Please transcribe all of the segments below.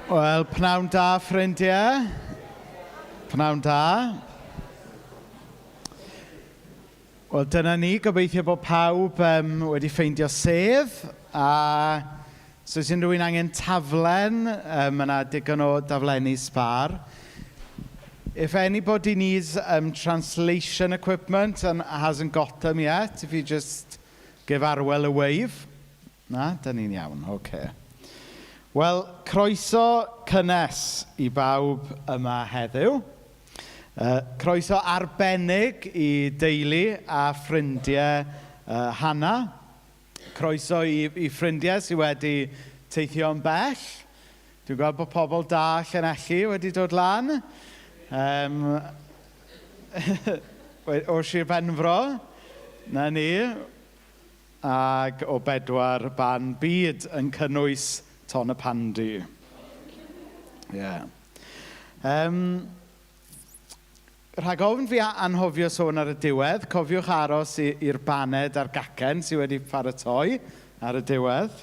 Wel, pnawn da, ffrindiau. Pnawn da. Wel, dyna ni. Gobeithio bod pawb um, wedi ffeindio sedd. A os oes unrhyw un angen taflen, um, mae yna digon o daflenni sbâr. If anybody needs translation equipment and hasn't got them yet, if you just give Arwel a wave. Na, da ni'n iawn, oce. Wel, croeso cynnes i bawb yma heddiw. Croeso arbennig i deulu a ffrindiau Hannah. Croeso i ffrindiau sydd wedi teithio'n bell. Dwi'n gweld bod pobl da Llanelli wedi dod lan. O Sir Benfro. 'Na ni. Ac o bedwar ban byd yn cynnwys Tonypandy. Ie. Yeah. Rhag ofn fi anghofio sôn ar y diwedd, cofiwch aros i'r baned a'r gacen sydd wedi paratoi ar y diwedd.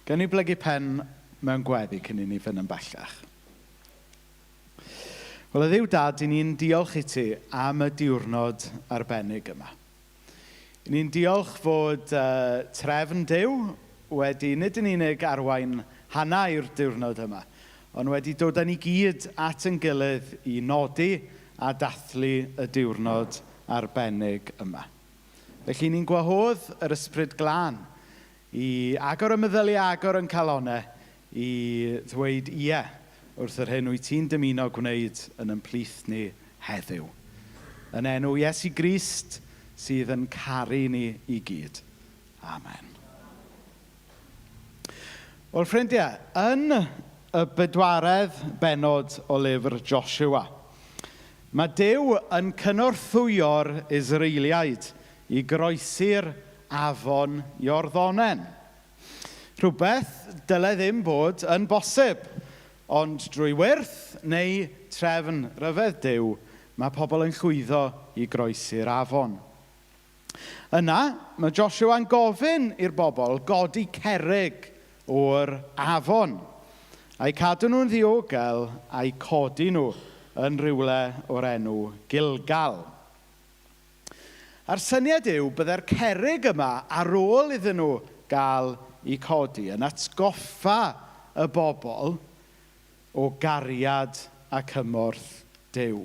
Gawn ni blygu pen mewn gweddi cyn i ni fynd yn bellach. Wel, o Dduw Dad, i ni'n diolch i ti am y diwrnod arbennig yma. I ni'n diolch fod trefn Duw wedi nid yn unig arwain Hannah i'r diwrnod yma, ond wedi dod â ni gyd at ein gilydd i nodi a dathlu y diwrnod arbennig yma. Felly ni'n gwahodd yr Ysbryd Glân i agor y meddyliau, agor yn calonnau, i ddweud ie wrth yr hyn wyt ti'n dymuno gwneud yn ein plith ni heddiw. Yn enw Iesu Grist sydd yn caru ni i gyd. Amen. Wel, ffrindiau, yn y bedwaredd bennod o lyfr Joshua, mae Duw yn cynorthwyo'r Israeliaid i groesi'r afon Iorddonen. Rhywbeth dyle ddim bod yn bosib, ond drwy wyrth neu trefn ryfedd Duw, mae pobl yn llwyddo i groesi'r afon. Yna, mae Joshua'n gofyn i'r bobl godi cerrig o'r afon, a'u cadw nhw'n ddiogel a'u codi nhw yn rhywle o'r enw Gilgal. A'r syniad yw bydde'r cerrig yma ar ôl iddyn nhw gael eu codi yn atgoffa y bobl o gariad a cymorth Duw.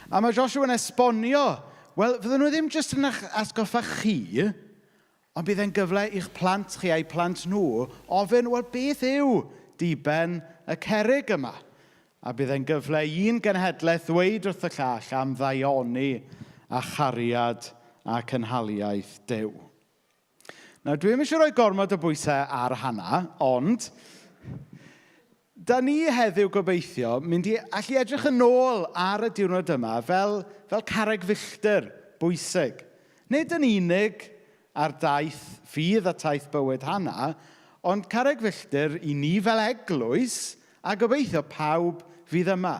A mae Joshua yn esbonio, wel, fydden nhw ddim jyst yn atgoffa chi, ond bydd e'n gyfle i'ch plant chi a'u plant nhw ofyn, wel, beth yw diben y cerrig yma? A bydd e'n gyfle i un genhedlaeth ddweud wrth y llall am ddaioni a chariad a cynhaliaeth Duw. Nawr, dwi ddim eisiau rhoi gormod o bwysau ar Hannah, ond da ni heddiw gobeithio mynd i allu edrych yn ôl ar y diwrnod yma fel carreg filltir bwysig. Nid yn unig ar daith ffydd a taith bywyd Hannah, ond carreg filltir i ni fel eglwys a gobeithio pawb fydd yma.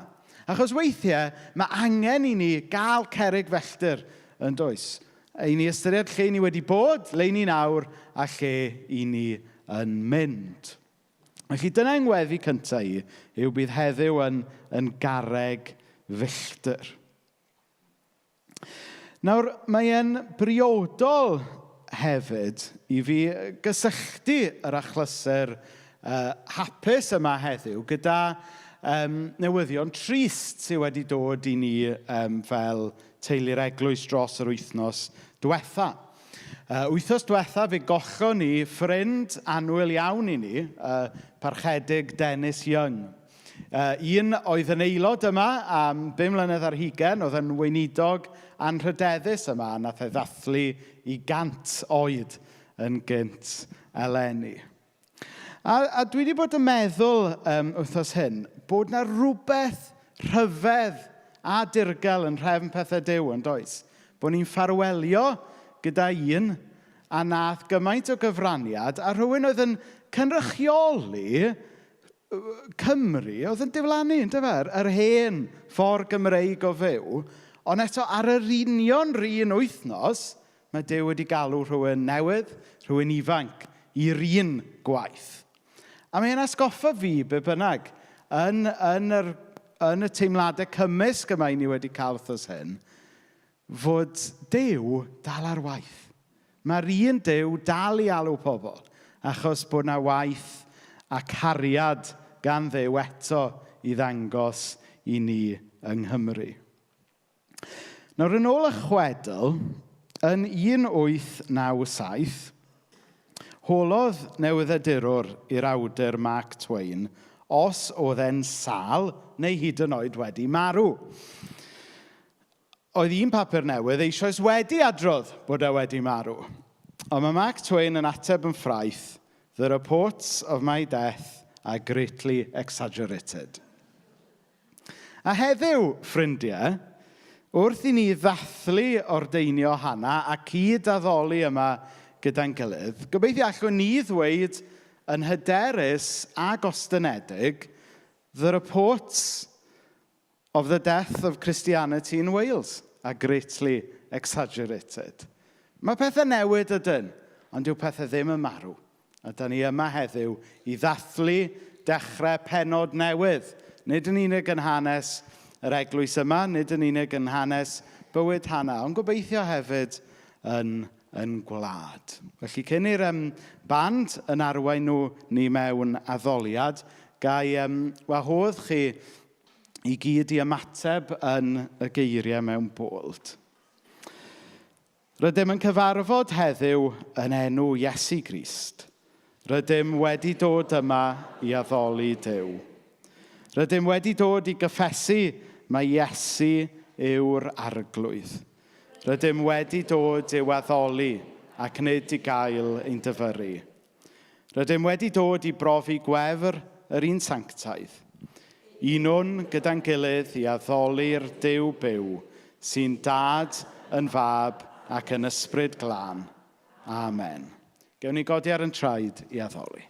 Achos weithiau mae angen i ni gael cerrig felltir yn does. I ni ystyried lle ni wedi bod, le ni nawr a lle i ni yn mynd. Felly dyna yng ngweddi cyntaf i, yw bydd heddiw yn garreg filltir. Nawr, mae e'n briodol hefyd i fi gysylltu yr achlysur hapus yma heddiw gyda newyddion trist sydd wedi dod i ni fel teulu'r eglwys dros yr wythnos diwetha. Wythnos diwetha fe gollon ni ffrind annwyl iawn i ni, parchedig Dennis Young. Un oedd yn aelod yma am 5 mlynedd ar hugain, oedd yn weinidog anrhydeddus yma, a nath e ddathlu i 100 oed yn gynt eleni. A dwi wedi bod yn meddwl wythnos hyn bod 'na rhywbeth rhyfedd a dirgel yn nhrefn pethau Duw, yn does? Bod ni'n ffarwelio gyda un a nath gymaint o gyfraniad, a rhywun oedd yn cynrychioli Cymru oedd yn diflannu, yn dyfe? Yr hen ffordd Gymreig o fyw, ond eto ar yr union 'run wythnos, mae Duw wedi galw rhywun newydd, rhywun ifanc, i'r un gwaith. A mae e'n atgoffa fi, be bynnag, yn, yn, yr, yn y teimladau cymysg yma i ni wedi cael wrthos hyn, fod Duw dal ar waith. Mae'r un Duw dal i alw pobl, achos bod na waith a cariad gan Dduw eto i ddangos i ni yng Nghymru. Nawr, yn ôl y chwedl, yn 1897, holodd newyddiadurwr i'r awdur Mark Twain os oedd e'n sâl neu hyd yn oed wedi marw. Oedd un papur newydd eisoes wedi adrodd bod e wedi marw. Ond mae Mark Twain yn ateb yn ffraeth, "The reports of my death are greatly exaggerated." A heddiw, ffrindiau, wrth i ni ddathlu ordeinio Hana a cyd-addoli yma gyda'n gilydd, gobeithio allwn ni ddweud yn hyderus a gostynedig, "The reports of the death of Christianity in Wales are greatly exaggerated." Mae pethau newid ydyn, ond dyw pethau ddim yn marw. A da ni yma heddiw i ddathlu dechrau penod newydd. Nid yn unig yn hanes yr eglwys yma, nid yn unig yn hanes bywyd Hana, ond gobeithio hefyd yn gwlad. Felly cyn i'r band yn arwain nhw ni mewn addoliad, gai wahodd chi i gyd i ymateb yn y geiriau mewn bold. Rydym yn cyfarfod heddiw yn enw Iesu Grist. Rydym wedi dod yma i addoli Duw. Rydym wedi dod i gyffesu mai Iesu yw'r arglwydd. Rydym wedi dod i'w addoli ac nid i gael ein dyfyru. Rydym wedi dod i brofi gwefr yr un sanctaidd. Unwn gyda'n gilydd i addoli'r Duw byw sy'n dad yn fab ac yn ysbryd glân. Amen. Gewn ni godi ar yn traed i addoli.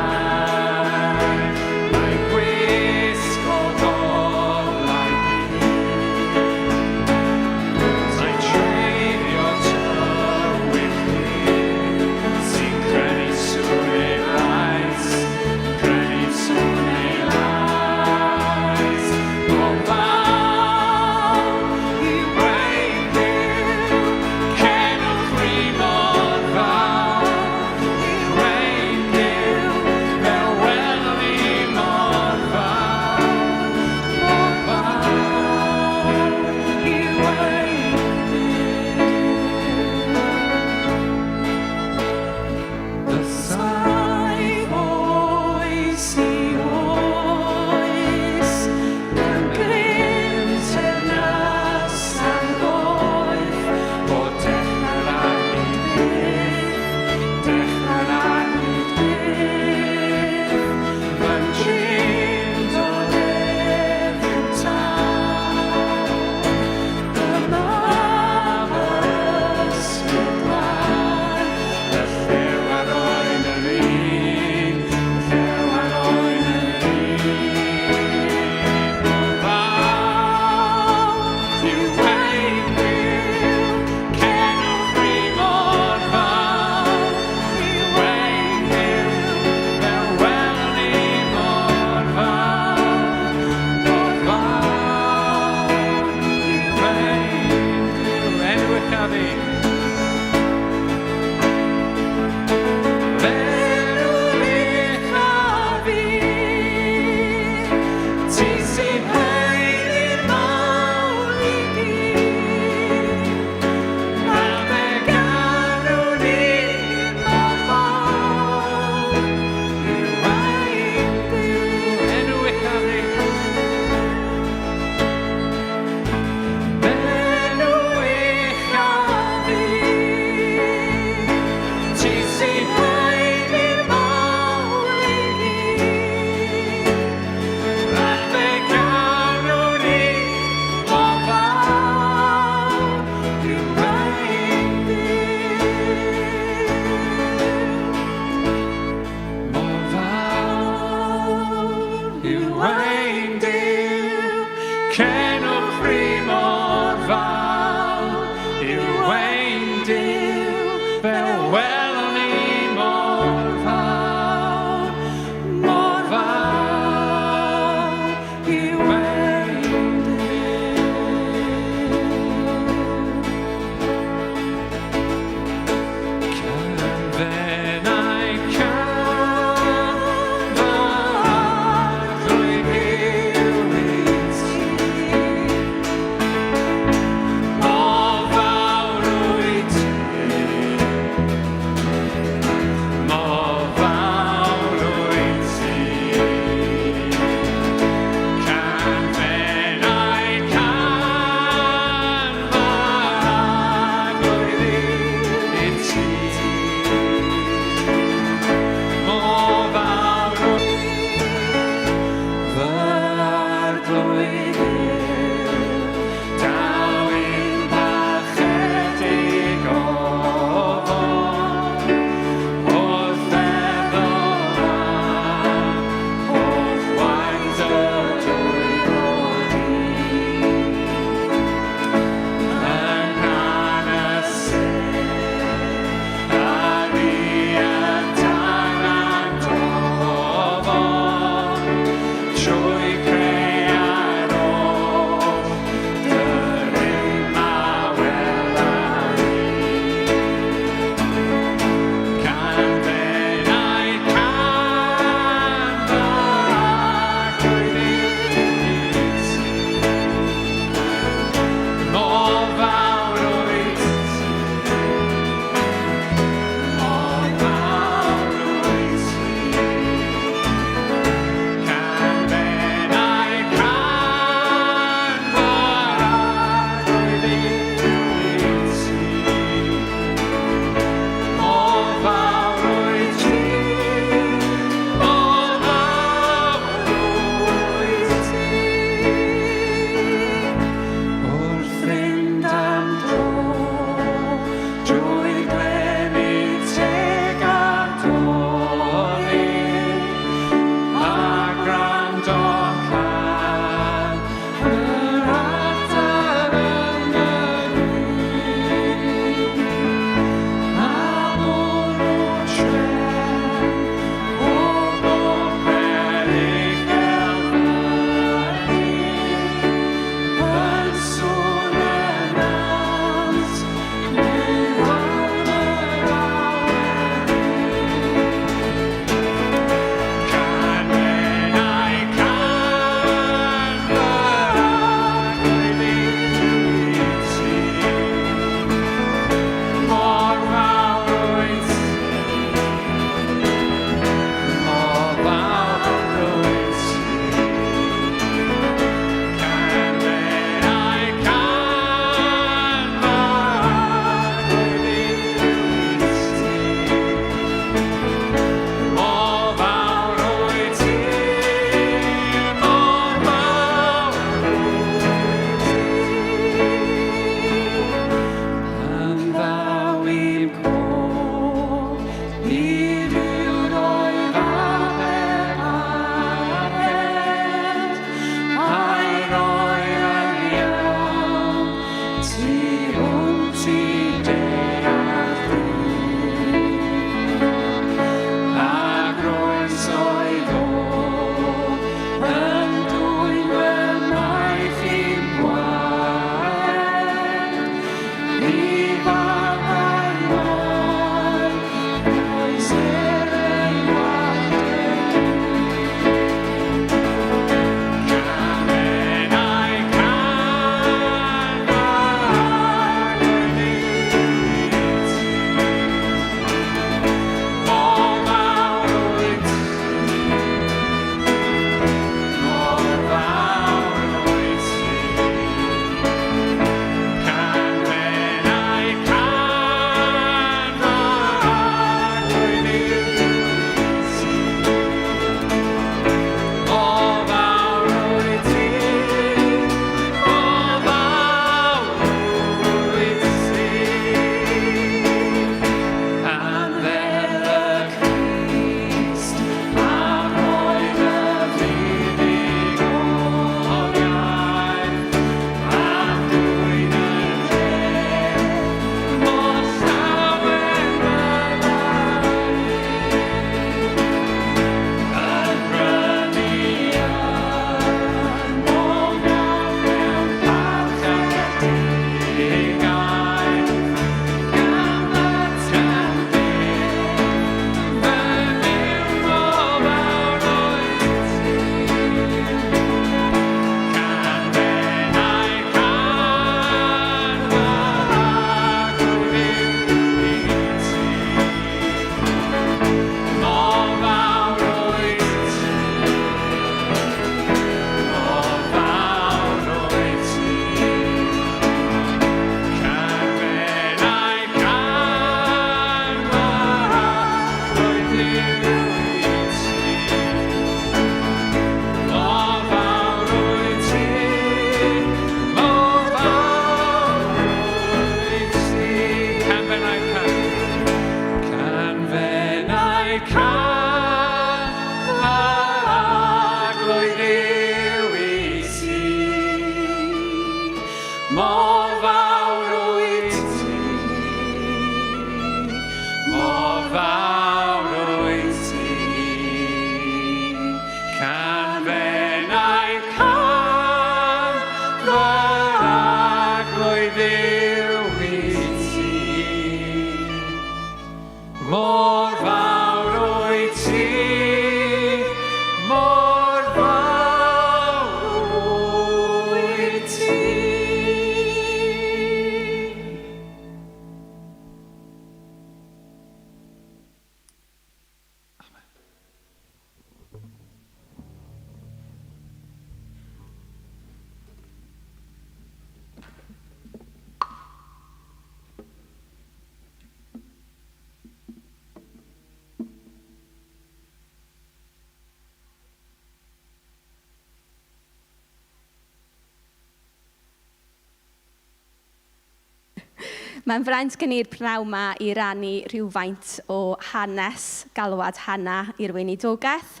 Mae'n fraint gen i'r pnawn 'ma i rannu rhywfaint o hanes galwad Hannah i'r weinidogaeth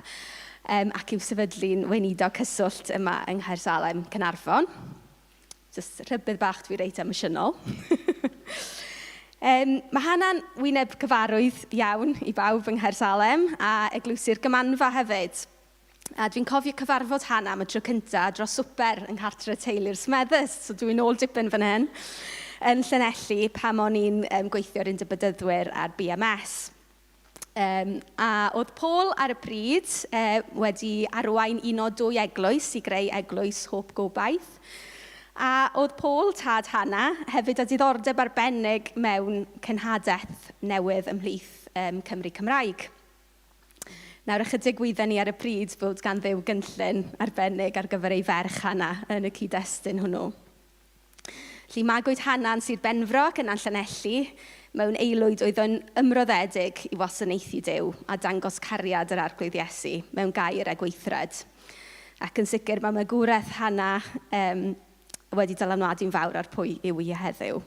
ac i'w sefydlu'n weinidog cyswllt yma yng Nghaersalem, Caernarfon. Jyst rhybudd bach, dwi reit emosiynol. Mae Hannah'n wyneb cyfarwydd iawn i bawb yng Nghaersalem a eglwysi'r Gymanfa hefyd. A dwi'n cofio cyfarfod Hannah am y tro cynta dros swper yng nghartre teulu'r Smethers, so dwi'n ôl dipyn fan hyn, yn Llanelli pan o'n i'n gweithio ar Undeb Bedyddwyr a'r BMS. A oedd Paul ar y pryd wedi arwain un o dwy eglwys i greu eglwys Hope Gobaith. A oedd Paul, tad Hannah, hefyd â diddordeb arbennig mewn cenhadaeth newydd ymhlith Cymry Cymraeg. Nawr, ychydig wyddwn ni ar y pryd bod gan Dduw gynllun arbennig ar gyfer ei ferch Hannah yn y cyd-destun hwnnw. Felly, magwyd Hannah yn Sir Benfro ac yna'n Llanelli mewn aelwyd oedd yn ymroddedig i wasanaethu Duw a dangos cariad yr Arglwydd Iesu mewn gair a gweithred. Ac yn sicr mae magwraeth Hannah wedi dylanwadu'n fawr ar pwy yw hi heddiw.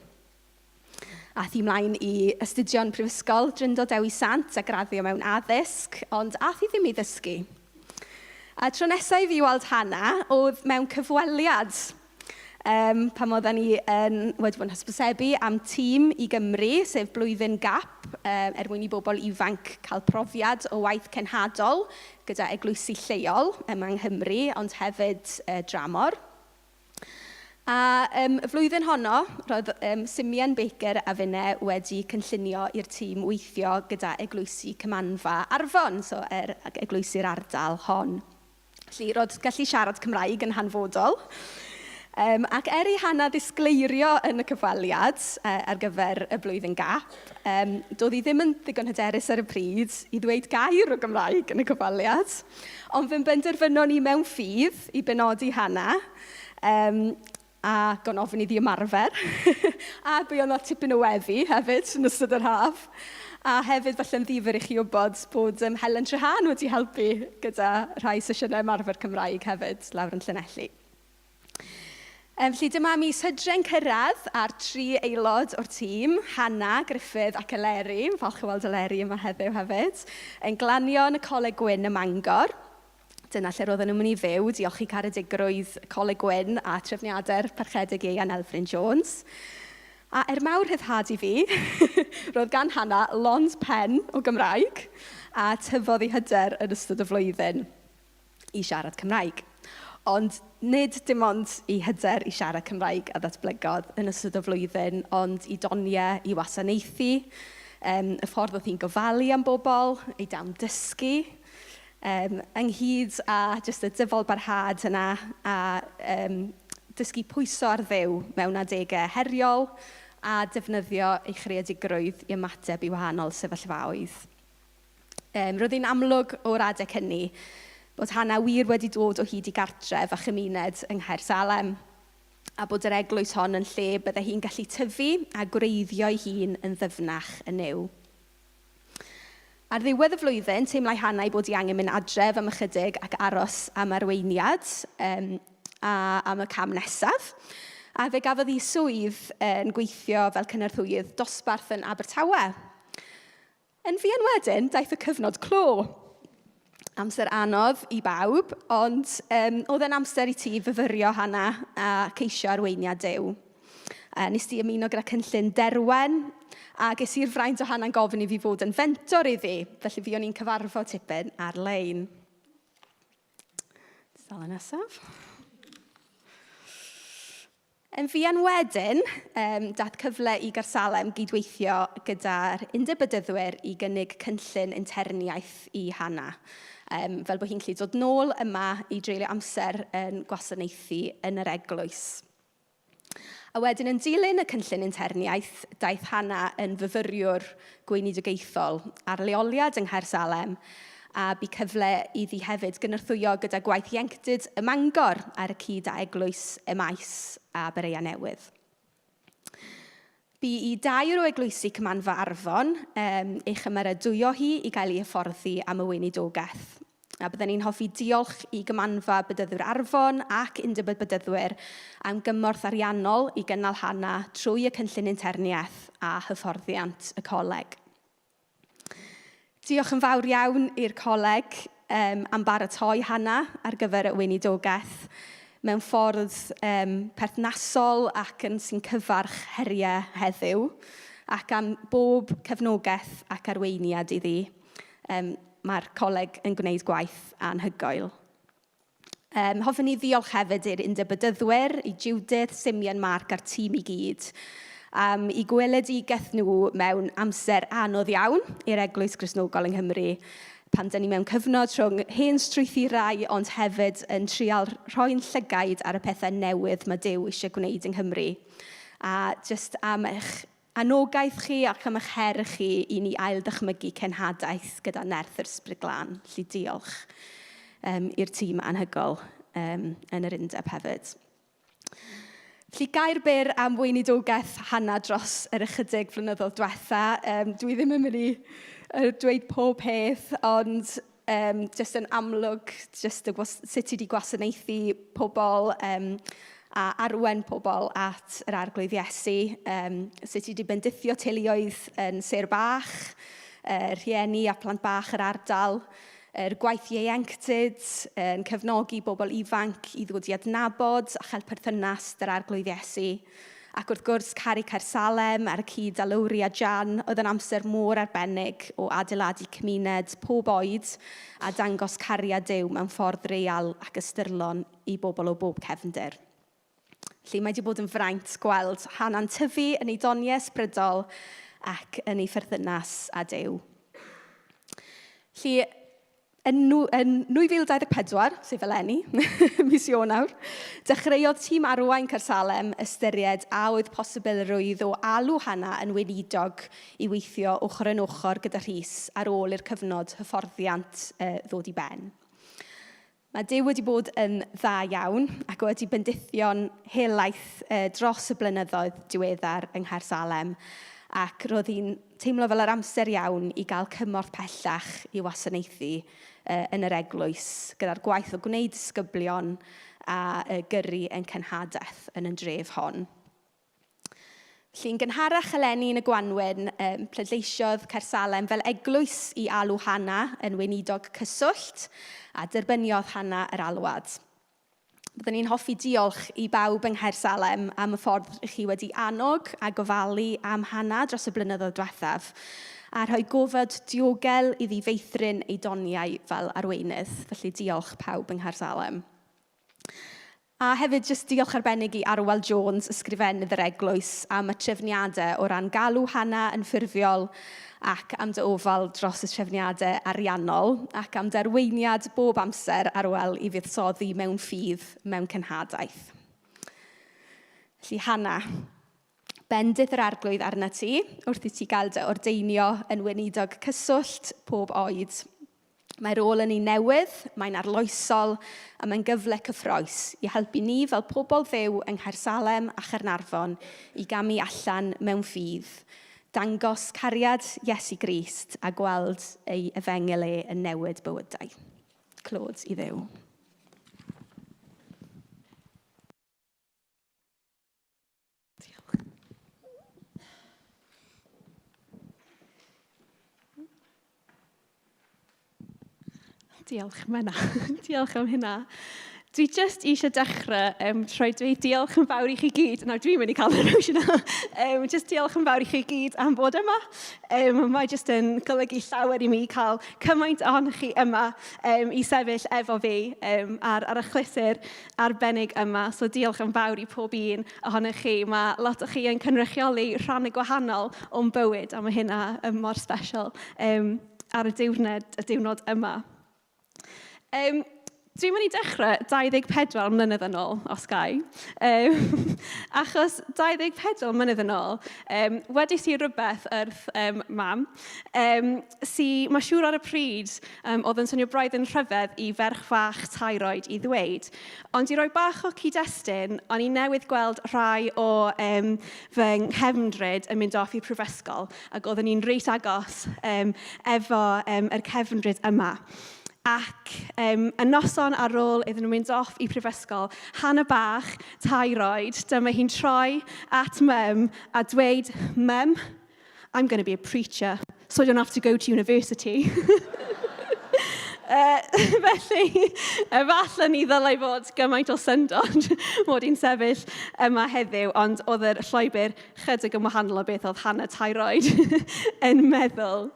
Aeth hi mlaen i astudio'n prifysgol Drindod Dewi Sant a graddio mewn addysg, ond aeth hi ddim i ddysgu. A tro nesaf i fi weld Hannah oedd mewn cyfweliad pan oedden ni wedi bod yn hysbysebu am tîm i Gymru, sef Blwyddyn Gap, er mwyn i bobl ifanc cael profiad o waith cenhadol gyda eglwysi lleol yma yng Nghymru, ond hefyd dramor. A y flwyddyn honno, roedd Simeon Baker a finne wedi cynllunio i'r tîm weithio gyda eglwysi Cymanfa Arfon, so eglwysi'r ardal hon. Felly, roedd gallu siarad Cymraeg yn hanfodol. Ac er i Hannah ddisgleirio yn y cyfweliad ar gyfer y blwyddyn gap, doedd hi ddim yn ddigon hyderus ar y pryd i ddweud gair o Gymraeg yn y cyfweliad, ond fe'n benderfynon ni mewn ffydd i benodi Hannah, a gan ofyn iddi ymarfer. A bu yna tipyn o weddi hefyd yn ystod yr haf. A hefyd falle'n ddifyr i chi wybod bod Helen Trehan wedi helpu gyda rhai sesiynau ymarfer Cymraeg hefyd lawr yn Llanelli. Felly dyma mis Hydre'n cyrraedd a'r tri aelod o'r tîm, Hannah, Gruffydd ac Eleri, falch o weld Eleri yma heddiw hefyd, yn glanio yn y Coleg Gwyn ym Mangor. Dyna lle roedden nhw'n mynd i fyw, diolch i caredigrwydd Coleg Gwyn a trefniadau'r Parchedig Ieuan Elfryn Jones. A er mawr rhyddhad i fi, roedd gan Hannah lond pen o Gymraeg a tyfodd ei hyder yn ystod y flwyddyn i siarad Cymraeg. Ond nid dim ond ei hyder i siarad Cymraeg a ddatblygodd yn ystod y flwyddyn, ond ei doniau i wasanaethu, y ffordd oedd hi'n gofalu am bobl, ei dawn dysgu, ynghyd â jyst y dyfalbarhad yna a dysgu pwyso ar Dduw mewn adegau heriol a defnyddio ei chreadigrwydd i ymateb i wahanol sefyllfaoedd. Roedd hi'n amlwg o'r adeg hynny bod Hannah wir wedi dod o hyd i gartref a chymuned yng Nghaersalem, a bod yr eglwys hon yn lle bydde hi'n gallu tyfu a gwreiddio'i hun yn ddyfnach yn Nuw. Ar ddiwedd y flwyddyn, teimlai Hannah ei bod hi angen mynd adref am ychydig ac aros am arweiniad, a am y cam nesaf. A fe gafodd hi swydd yn gweithio fel cynorthwyydd dosbarth yn Abertawe. Yn fuan wedyn, daeth y cyfnod clo. Amser anodd i bawb, ond oedd e'n amser i ti fyfyrio Hannah a ceisio arweiniad Duw. Nes di ymuno gyda cynllun Derwen, a ges i'r fraint o Hannah'n gofyn i fi fod yn fentor iddi, felly fuon ni'n cyfarfod tipyn ar-lein. Tudalen nesaf. Yn fuan wedyn, daeth cyfle i Gaersalem gydweithio gyda'r Undeb Bedyddwyr i gynnig cynllun interniaeth i Hannah, fel bod hi'n gallu dod nôl yma i dreulio amser yn gwasanaethu yn yr eglwys. A wedyn yn dilyn y cynllun interniaeth, daeth Hannah yn fyfyriwr gweinidogaethol ar leoliad yng Nghaersalem, a bu cyfle iddi hefyd gynorthwyo gyda gwaith ieuenctid ym Mangor ar y cyd â Eglwys y Maes a Berea Newydd. Bu i dair o eglwysi Cymanfa Arfon ei chymeradwyo hi i gael ei hyfforddi am y weinidogaeth. A bydden ni'n hoffi diolch i Gymanfa Bedyddwyr Arfon ac Undeb y Bedyddwyr am gymorth ariannol i gynnal Hannah trwy y cynllun interniaeth a hyfforddiant y coleg. Diolch yn fawr iawn i'r coleg am baratoi Hannah ar gyfer y weinidogaeth mewn ffordd perthnasol ac yn sy'n cyfarch heriau heddiw, ac am bob cefnogaeth ac arweiniad iddi. Mae'r coleg yn gwneud gwaith anhygoel. Hoffwn i ddiolch hefyd i'r Undeb Bedyddwyr, i Judith, Simeon, Mark a'r tîm i gyd am eu gweledigaeth nhw mewn amser anodd iawn i'r Eglwys Gristnogol yng Nghymru, pan dan ni mewn cyfnod rhwng hen strwythurau, ond hefyd yn trial rhoi'n llygaid ar y pethau newydd mae Duw eisiau gwneud yng Nghymru. A jyst am eich anogaeth chi ac am eich her chi i ni ail-ddychmygu cenhadaeth gyda nerth yr Ysbryd Glân. Felly diolch i'r tîm anhygoel yn yr undeb hefyd. Felly gair byr am weinidogaeth Hannah dros yr ychydig flynyddoedd diwetha. Dwi ddim yn mynd i dweud pob peth, ond jyst yn amlwg, jyst y sut ti 'di gwasanaethu pobl a arwain pobl at yr Arglwydd Iesu, sut ti 'di bendithio teuluoedd yn Sir Bach, rhieni a plant bach yr ardal, yr gwaith ieuenctid, yn cefnogi bobl ifanc i ddod i adnabod a chael perthynas 'da'r Arglwydd Iesu. Ac wrth gwrs, Caru Caersalem ar y cyd â Lowri a Jan, oedd yn amser mor arbennig o adeiladu cymuned pob oed a dangos cariad Duw mewn ffordd real ac ystyrlon i bobl o bob cefndir. Felly mae wedi bod yn fraint gweld Hannah'n tyfu yn ei doniau ysbrydol ac yn ei pherthynas â Duw. Felly, yn yn 2024, sef eleni, mis Ionawr, dechreuodd tîm arwain Caersalem ystyried a oedd posibilrwydd o alw Hannah yn weinidog i weithio ochr yn ochr gyda Rhys ar ôl i'r cyfnod hyfforddiant ddod i ben. Mae Duw wedi bod yn dda iawn ac wedi bendithio'n helaeth dros y blynyddoedd diweddar yng Nghaersalem, ac roedd hi'n teimlo fel yr amser iawn i gael cymorth pellach i wasanaethu yn yr eglwys gyda'r gwaith o gwneud disgyblion a gyrru ein cenhadaeth yn y dref hon. Felly, yn gynharach eleni yn y gwanwyn, pleidleisiodd Caersalem fel eglwys i alw Hannah yn weinidog cyswllt, a derbyniodd Hannah yr alwad. Byddwn ni'n hoffi diolch i bawb yng Nghaersalem am y ffordd i chi wedi annog a gofalu am Hannah dros y blynyddoedd diwethaf, a rhoi gofod diogel iddi feithrin ei doniau fel arweinydd. Felly diolch pawb yng Nghaersalem. A hefyd jyst diolch arbennig i Arwel Jones, ysgrifennydd yr eglwys, am y trefniadau o ran galw Hannah yn ffurfiol ac am dy ofal dros y trefniadau ariannol ac am dy arweiniad bob amser, Arwel, i fuddsoddi mewn ffydd mewn cenhadaeth. Felly, Hannah, bendith yr arglwydd arna ti wrth i ti gael dy ordeinio yn weinidog cyswllt pob oed. Mae rôl yn un newydd, mae'n arloesol a mae'n gyfle cyffrous i helpu ni fel pobl fyw yng Nghaersalem a Chaernarfon i gamu allan mewn ffydd, dangos cariad Iesu Grist a gweld ei efengyl e yn newid bywydau. Clod i Dduw. Diolch. Diolch, Menna. Diolch am hynna. Dwi jyst eisiau dechrau trwy dweud diolch yn fawr i chi gyd. Nawr, dwi'n mynd i cael yr emotional. Jyst diolch yn fawr i chi gyd am bod yma. Mae jyst yn golygu llawer i mi cael cymaint ohonoch chi yma i sefyll efo fi ar achlysur arbennig yma. So diolch yn fawr i pob un ohonoch chi. Mae lot o chi yn cynrychioli rhannau gwahanol o'n bywyd, a mae hynna yn mor special ar y diwrnod, y diwrnod yma. Dwi'n mynd i dechrau 24 mlynedd yn ôl, os gai. Achos 24 mlynedd yn ôl, wedys i rywbeth wrth mam, sy, mae'n siŵr ar y pryd, oedd yn swnio braidd yn rhyfedd i ferch fach thyroid i ddweud. Ond i roi bach o cyd-destun, o'n i newydd gweld rhai o fy nghefndryd yn mynd off i'r prifysgol, ac oeddwn i'n reit agos efo yr cefndryd yma. Ac y noson ar ôl iddyn nhw mynd off i prifysgol, Hannah bach, thyroid, dyma hi'n troi at mum a dweud, Mum, I'm going to be a preacher, so I don't have to go to university. Felly, efallai ni ddylai fod gymaint o syndod mod i'n sefyll yma heddiw, ond oedd yr llwybr chydig yn wahanol o beth oedd Hannah Tyroid yn meddwl.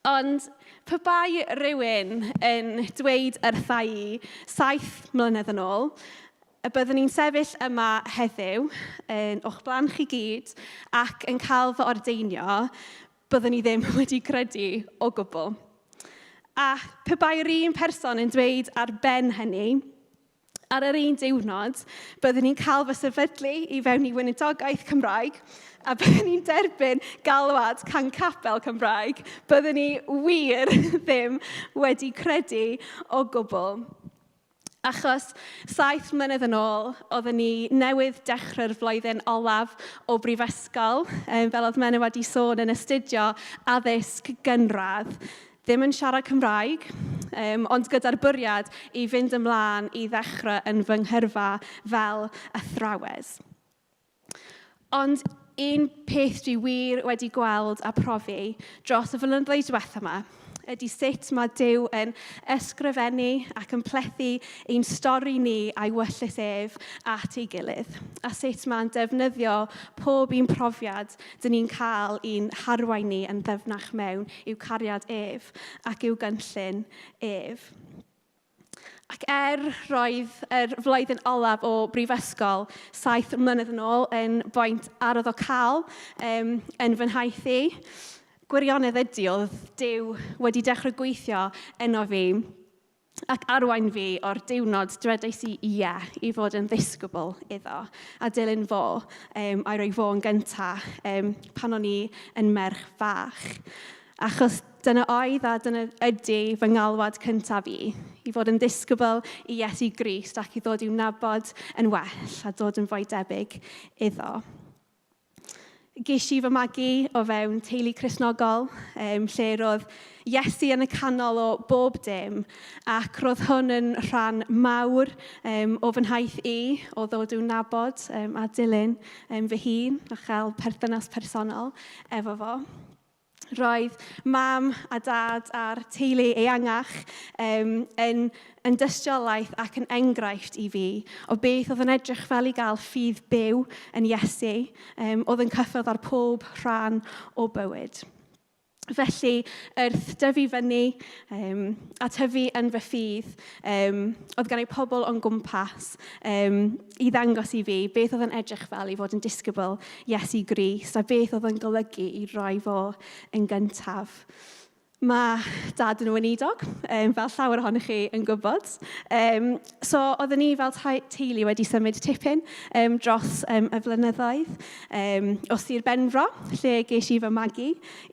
Ond pe bai rhywun yn dweud wrtha i 7 mlynedd yn ôl, y byddwn i'n sefyll yma heddiw yn o'ch blaen chi gyd ac yn cael fy ordeinio, byddwn i ddim wedi credu o gwbl. A pe bai'r un person yn dweud ar ben hynny, ar yr un diwrnod, byddwn i'n cael fy sefydlu i fewn i weinidogaeth Cymraeg a byddwn i'n derbyn galwad can capel Cymraeg, byddwn i wir ddim wedi credu o gwbl. Achos 7 mlynedd yn ôl, oeddwn ni newydd dechrau'r flwyddyn olaf o brifysgol, fel oedd Menna wedi sôn, yn astudio addysg gynradd. Ddim yn siarad Cymraeg, ond gyda'r bwriad i fynd ymlaen i ddechrau yn fy nghyrfa fel athrawes. Ond un peth dwi wir wedi gweld a profi dros y flynyddoedd diwetha yma ydy sut mae Duw yn ysgrifennu ac yn plethu ein stori ni a'i wyllys ef at ei gilydd, a sut mae'n defnyddio pob un profiad dyn ni'n cael i'n harwain ni yn ddyfnach mewn i'w cariad ef ac i'w gynllun ef. Ac er roedd yr flwyddyn olaf o brifysgol 7 mlynedd yn ôl yn boint arwyddocaol yn fy nhaith i, gwirionedd ydy oedd Duw wedi dechrau gweithio yno fi ac arwain fi o'r diwrnod dwedais i ie i fod yn ddisgybl iddo a dilyn fo a'i roi fo yn gynta pan o'n i yn merch fach. Achos dyna oedd a dyna ydy fy ngalwad cyntaf i, i fod yn ddisgybl i Iesu Grist ac i ddod i'w nabod yn well a dod yn fwy debyg iddo. Ges i fy magu o fewn teulu Cristnogol, lle roedd Iesu yn y canol o bob dim, ac roedd hwn yn rhan mawr o fy nhaith i, o ddod i'w nabod a dilyn fy hun a chael perthynas personol efo fo. Roedd mam a dad a'r teulu eangach yn dystiolaeth ac yn enghraifft i fi o beth oedd yn edrych fel i gael ffydd byw yn Iesu, oedd yn cyffwrdd ar pob rhan o bywyd. Felly, wrth dyfu fyny a tyfu yn fy ffydd, oedd gen i pobl o'n gwmpas i ddangos i fi beth oedd yn edrych fel i fod yn disgybl Iesu Grist a beth oedd yn golygu i roi fo yn gyntaf. Mae Dad yn weinidog, fel llawer ohonych chi yn gwybod. So, oedden ni fel teulu wedi symud tipyn dros y flynyddoedd o Sir Benfro, lle ges i fy magu,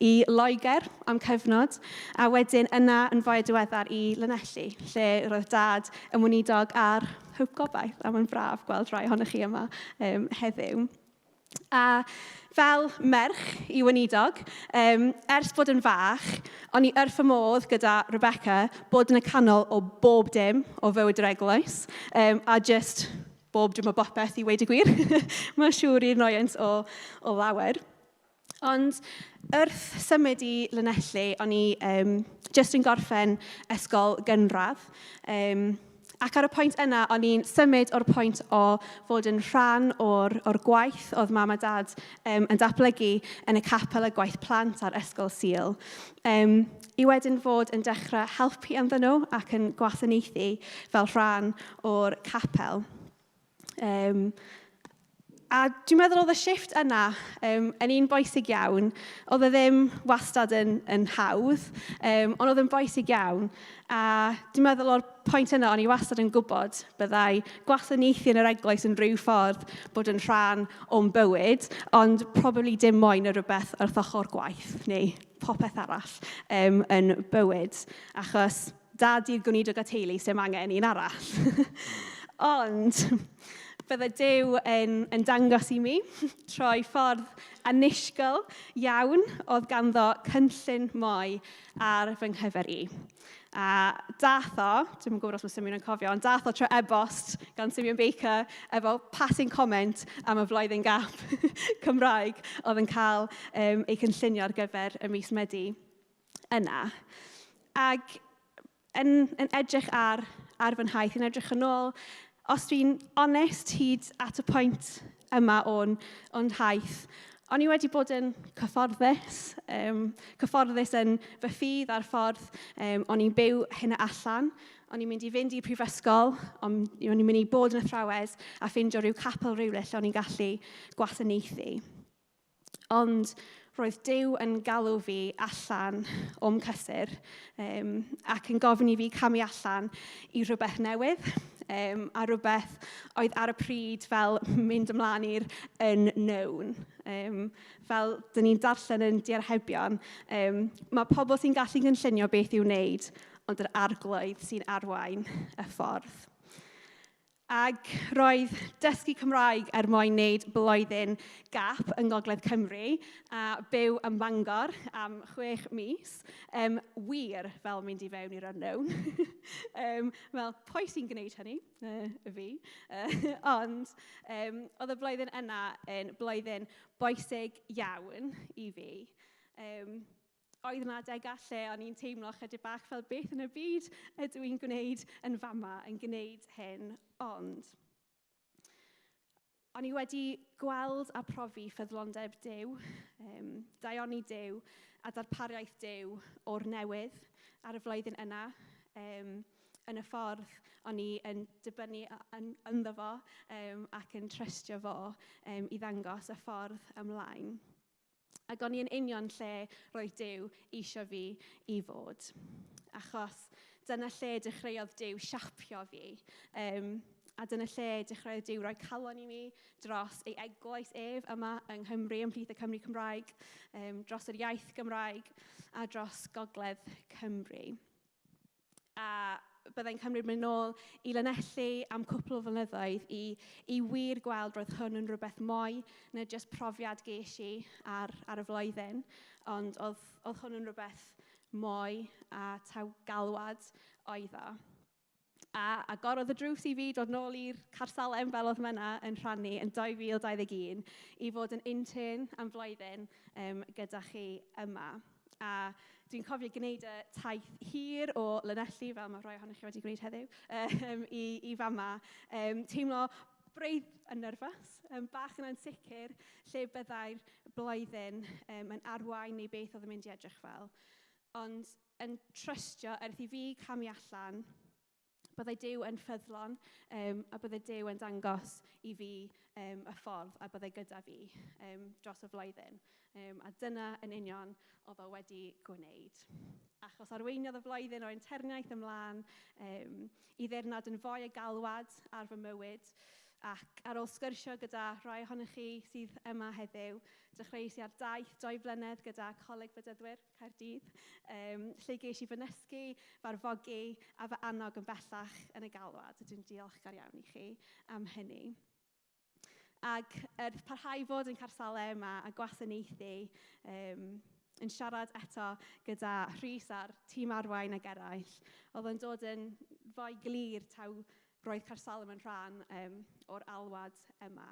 i Loegr am cyfnod, a wedyn yna yn fwy diweddar i Lanelli, lle roedd Dad yn weinidog ar Hope Gobaith, a mae'n braf gweld rhai ohonych chi yma heddiw. A fel merch i weinidog, ers bod yn fach, o'n i wrth fy modd gyda Rebecca bod yn y canol o bob dim o fywyd yr eglwys, a just bob dim o bopeth i weud y gwir. Mae'n siŵr i'n roiant o lawer. Ond wrth symud i Lanelli, o'n i just yn gorffen ysgol gynradd. Ac ar y pwynt yna, o'n i'n symud o'r pwynt o fod yn rhan o'r gwaith oedd Mam a Dad yn datblygu yn y capel y gwaith plant a'r ysgol Sul, i wedyn fod yn dechrau helpu ynddyn nhw ac yn gwasanaethu fel rhan o'r capel. A dwi'n meddwl oedd y shift yna yn un bwysig iawn. Oedd e ddim wastad yn hawdd, ond oedd yn bwysig iawn. A dwi'n meddwl o'r pwynt yna, o'n i wastad yn gwybod byddai gwasanaethu yn yr eglwys yn rhyw ffordd bod yn rhan o'n bywyd, ond probably dim mwy na rhywbeth wrth ochr gwaith neu popeth arall yn bywyd. Achos Dad i'r gweinidog a teulu, sy'n angen un arall. Ond bydde Duw yn dangos i mi trwy ffordd annisgwyl iawn oedd ganddo cynllun mwy ar fy nghyfer i. A dath o, dwi'm yn gwybod os mae Simeon yn cofio, ond dath o trwy e-bost gan Simeon Baker efo passing comment am y flwyddyn gap Cymraeg oedd yn cael ei cynllunio ar gyfer y mis Medi yna. Ac yn edrych ar fy nhaith, yn edrych yn ôl, os dwi'n onest hyd at y pwynt yma o'n taith, o'n i wedi bod yn cyfforddus yn fy ffydd a'r ffordd o'n i'n byw hynna allan. O'n i'n mynd i fynd i'r prifysgol, o'n i'n mynd i bod yn athrawes a ffindio rhyw capel rhywle lle o'n i'n gallu gwasanaethu. Ond roedd Duw yn galw fi allan o'm cysur ac yn gofyn i fi camu allan i rhywbeth newydd a rhywbeth oedd ar y pryd fel mynd ymlaen i'r unknown. Fel dyn ni'n darllen yn Diarhebion, mae pobl sy'n gallu cynllunio beth i'w wneud, ond yr Arglwydd sy'n arwain y ffordd. Ac roedd dysgu Cymraeg er mwyn wneud blwyddyn gap yng Ngogledd Cymru a byw ym Mangor am 6 mis, wir fel mynd i fewn i'r unknown. Fel, pwy sy'n gwneud hynny? Fi. Ond oedd y blwyddyn yna yn blwyddyn bwysig iawn i fi. Oedd yna adegau lle o'n i'n teimlo chydig bach fel beth yn y byd ydw i'n gwneud yn fama, yn gwneud hyn, ond o'n i wedi gweld a profi ffyddlondeb Duw, daioni Duw a darpariaeth Duw o'r newydd ar y flwyddyn yna, yn y ffordd o'n i yn dibynnu ynddo fo ac yn trystio fo i ddangos y ffordd ymlaen. Ac o'n i yn union lle roedd Duw eisiau fi i fod. Achos dyna lle dechreuodd Duw siapio fi. A dyna lle dechreuodd Duw roi calon i mi dros ei eglwys ef yma yng Nghymru, ymhlith y Cymry Cymraeg, dros yr iaith Gymraeg a dros Gogledd Cymru. A byddai'n cymryd mynd nôl i Lanelli am cwpl o flynyddoedd i wir gweld roedd hwn yn rhywbeth mwy na jyst profiad ges i ar y flwyddyn, ond oedd hwn yn rhywbeth mwy a taw galwad oedd o. A agorodd y drws i fi dod nôl i'r Caersalem fel oedd Menna yn rhannu yn 2021 i fod yn intern am flwyddyn gyda chi yma. A dwi'n cofio gwneud y taith hir o Lanelli, fel mae rhai ohonych chi wedi gwneud heddiw, i fama. Teimlo braidd yn nerfus, bach yn ansicr lle byddai'r blwyddyn yn arwain neu beth oedd yn mynd i edrych fel. Ond yn trystio wrth i fi camu allan, byddai Duw yn ffyddlon a byddai Duw yn dangos i fi y ffordd a byddai gyda fi dros y flwyddyn. A dyna yn union oedd o wedi gwneud. Achos arweiniodd y flwyddyn o interniaeth ymlaen i ddirnad yn fwy y galwad ar fy mywyd. Ac ar ôl sgyrsio gyda rhai ohonoch chi sydd yma heddiw, dechreuais i ar daith 2 flynedd gyda Coleg Bedyddwyr Caerdydd, lle ges i fy nysgu, fy arfogi a fy annog yn bellach yn y galwad. Dwi'n diolchgar iawn i chi am hynny. Ac er parhau fod yn Caersalem a gwasanaethu, yn siarad eto gyda Rhys a'r tîm arwain ag eraill, oedd yn dod yn fwy glir taw roedd Caersalem yn rhan o'r alwad yma.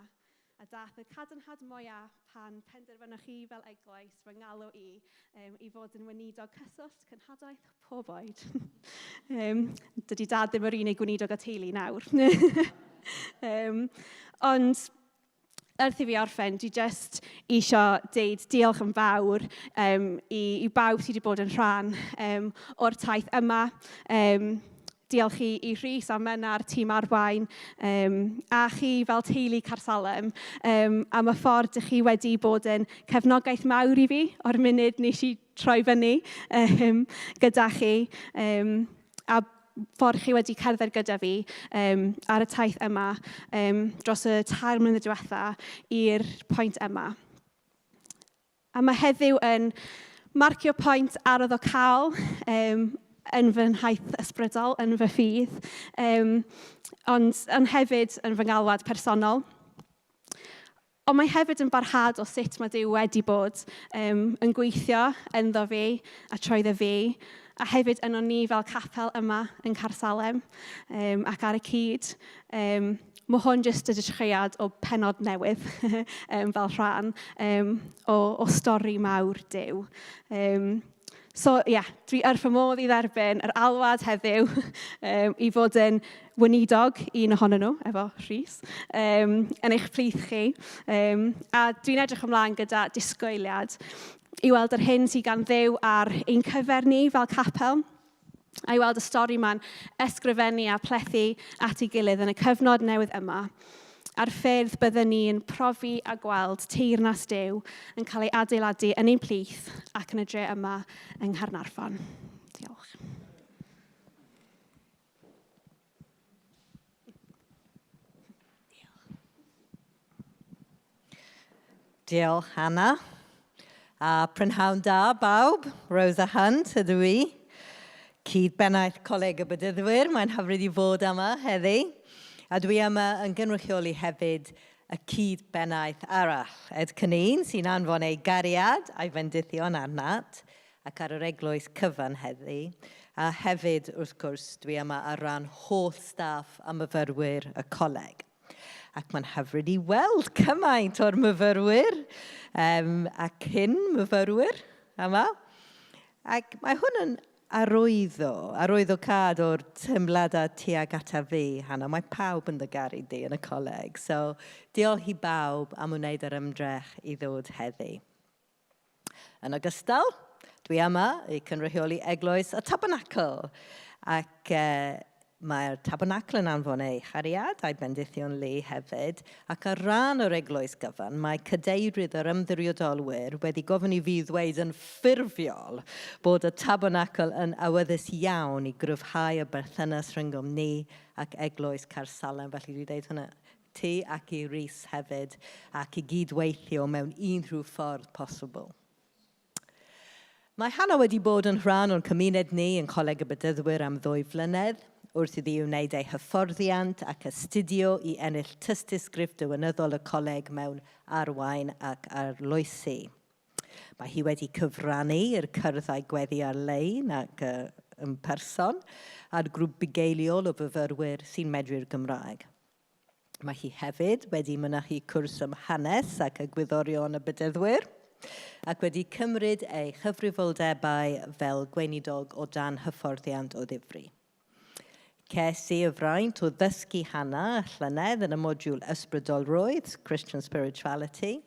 A dath y cadarnhad mwyaf pan penderfynoch chi fel eglwys fy ngalw i fod yn weinidog cyswllt cenhadaeth pob oed. Dydy dad ddim yr unig gweinidog y teulu nawr. Ond wrth i fi orffen, dwi jyst isio deud diolch yn fawr i bawb sydd wedi bod yn rhan o'r taith yma. Diolch i Rhys a Menna a'r tîm arwain, a chi fel teulu Caersalem, am y ffordd dych chi wedi bod yn cefnogaeth mawr i fi o'r munud nes i troi fyny gyda chi, a ffordd chi wedi cerdded gyda fi ar y taith yma dros y 3 mlynedd diwetha i'r pwynt yma. A mae heddiw yn marcio pwynt arwyddocaol yn fy nhaith ysbrydol, yn fy ffydd, ond yn hefyd yn fy ngalwad personol. Ond mae hefyd yn barhad o sut mae Duw wedi bod yn gweithio ynddo fi a trwyddo fi, a hefyd yno ni fel capel yma yn Caersalem ac ar y cyd. Mae hwn jyst y dechreuad o pennod newydd fel rhan o stori mawr Duw. So ie, dwi wrth fy modd i dderbyn yr alwad heddiw i fod yn weinidog, un ohonyn nhw, efo Rhys, yn eich plith chi. A dwi'n edrych ymlaen gyda disgwyliad i weld yr hyn sydd gan Dduw ar ein cyfer ni fel capel, a i weld y stori ma'n ysgrifennu a plethu at ei gilydd yn y cyfnod newydd yma, a'r ffyrdd byddwn ni'n profi a gweld teyrnas Duw yn cael ei adeiladu yn ein plith ac yn y dre yma yng Nghaernarfon. Diolch. Diolch, Hannah. A prynhawn da, bawb. Rosa Hunt ydw i. Cyd-bennaeth Coleg y Bedyddwyr. Mae'n hyfryd i fod yma heddi. A dwi yma yn gynrychioli hefyd y cyd-bennaeth arall, Ed Cynnin, sy'n anfon ei gariad a'i fendithion arnat ac ar yr eglwys cyfan heddi. A hefyd, wrth gwrs, dwi yma ar ran holl staff a myfyrwyr y coleg. Ac mae'n hyfryd i weld cymaint o'r myfyrwyr a cyn myfyrwyr yma. Ac mae hwn yn arwyddocâd o'r teimladau tuag ata fi, Hannah. Mae pawb yn dy garu di yn y coleg. So, diolch i bawb am wneud yr ymdrech i ddod heddi. Yn ogystal, dwi yma i cynrychioli Eglwys y Tabernacl. Ac mae'r Tabernacl yn anfon ei chariad a'i bendithion lu hefyd. Ac ar ran yr Eglwys gyfan, mae cadeirydd yr ymddiriedolwyr wedi gofyn i fi ddweud yn ffurfiol bod y Tabernacl yn awyddus iawn i gryfhau y berthynas rhyngom ni ac Eglwys Caersalem. Felly dwi'n dweud hwnna ti ac i Rhys hefyd, ac i gydweithio mewn unrhyw ffordd posibl. Mae Hannah wedi bod yn rhan o'n cymuned ni yn Coleg y Bedyddwyr am 2 flynedd, wrth iddi wneud ei hyfforddiant ac astudio i ennill tystysgrif diwinyddol y coleg mewn arwain ac arloesi. Mae hi wedi cyfrannu i'r cyrddau gweddi ar-lein ac yn person, a'r grŵp bugeiliol o fyfyrwyr sy'n medru'r Gymraeg. Mae hi hefyd wedi mynychu cwrs ym hanes ac egwyddorion y Bedyddwyr, ac wedi cymryd ei chyfrifoldebau fel gweinidog o dan hyfforddiant o ddifri. Ces i y fraint o ddysgu Hannah llynedd yn y modiwl ysbrydolrwydd, Christian Spirituality,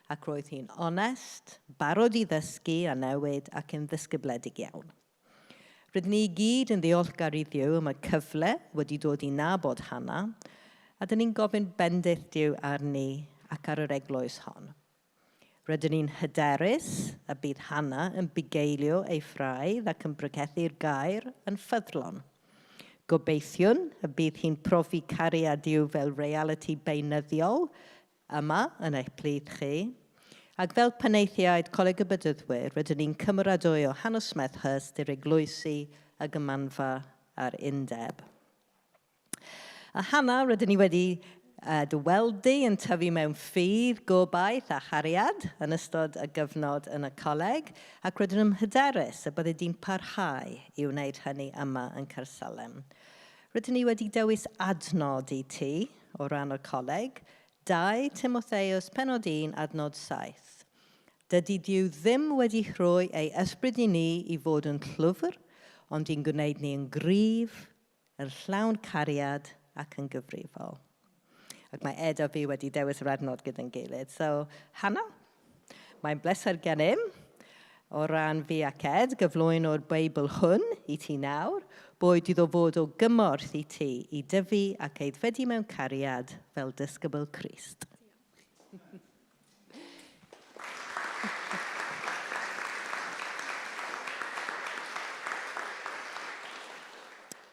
ac roedd hi'n onest, barod i ddysgu a newid ac yn ddisgybledig iawn. Rydyn ni i gyd yn ddiolchgar i Dduw am y cyfle wedi dod i nabod Hannah, a dyn ni'n gofyn bendith Duw arni ac ar yr eglwys hon. Rydyn ni'n hyderus y bydd Hannah yn bugeilio ei phraidd ac yn pregethu'r gair yn ffyddlon. Gobeithiwn y bydd hi'n profi cariad Duw fel realiti beunyddiol yma yn eich plith chi. Ac fel penaethiaid Coleg y Bedyddwyr, rydyn ni'n cymeradwyo Hannah Smethurst i'r eglwysi, y gymanfa a'r undeb. A Hannah, rydyn ni wedi dy weld di yn tyfu mewn ffydd, gobaith a chariad yn ystod y gyfnod yn y coleg, ac rydyn yn hyderus y byddi di'n parhau i wneud hynny yma yn Caersalem. Rydyn ni wedi dewis adnod i ti o ran y coleg, 2 Timotheus pennod 1 adnod 7. Dydy Duw ddim wedi rhoi ei ysbryd i ni i fod yn llwfr, ond i'n gwneud ni yn gryf, yn llawn cariad ac yn gyfrifol. Ac mae Ed a fi wedi dewis yr adnod gyda'n gilydd. So, Hannah, mae'n bleser gennym o ran fi ac Ed gyflwyno'r Beibl hwn i ti nawr, boed iddo fod o gymorth i ti i dyfu ac aeddfedu mewn cariad fel disgybl Crist.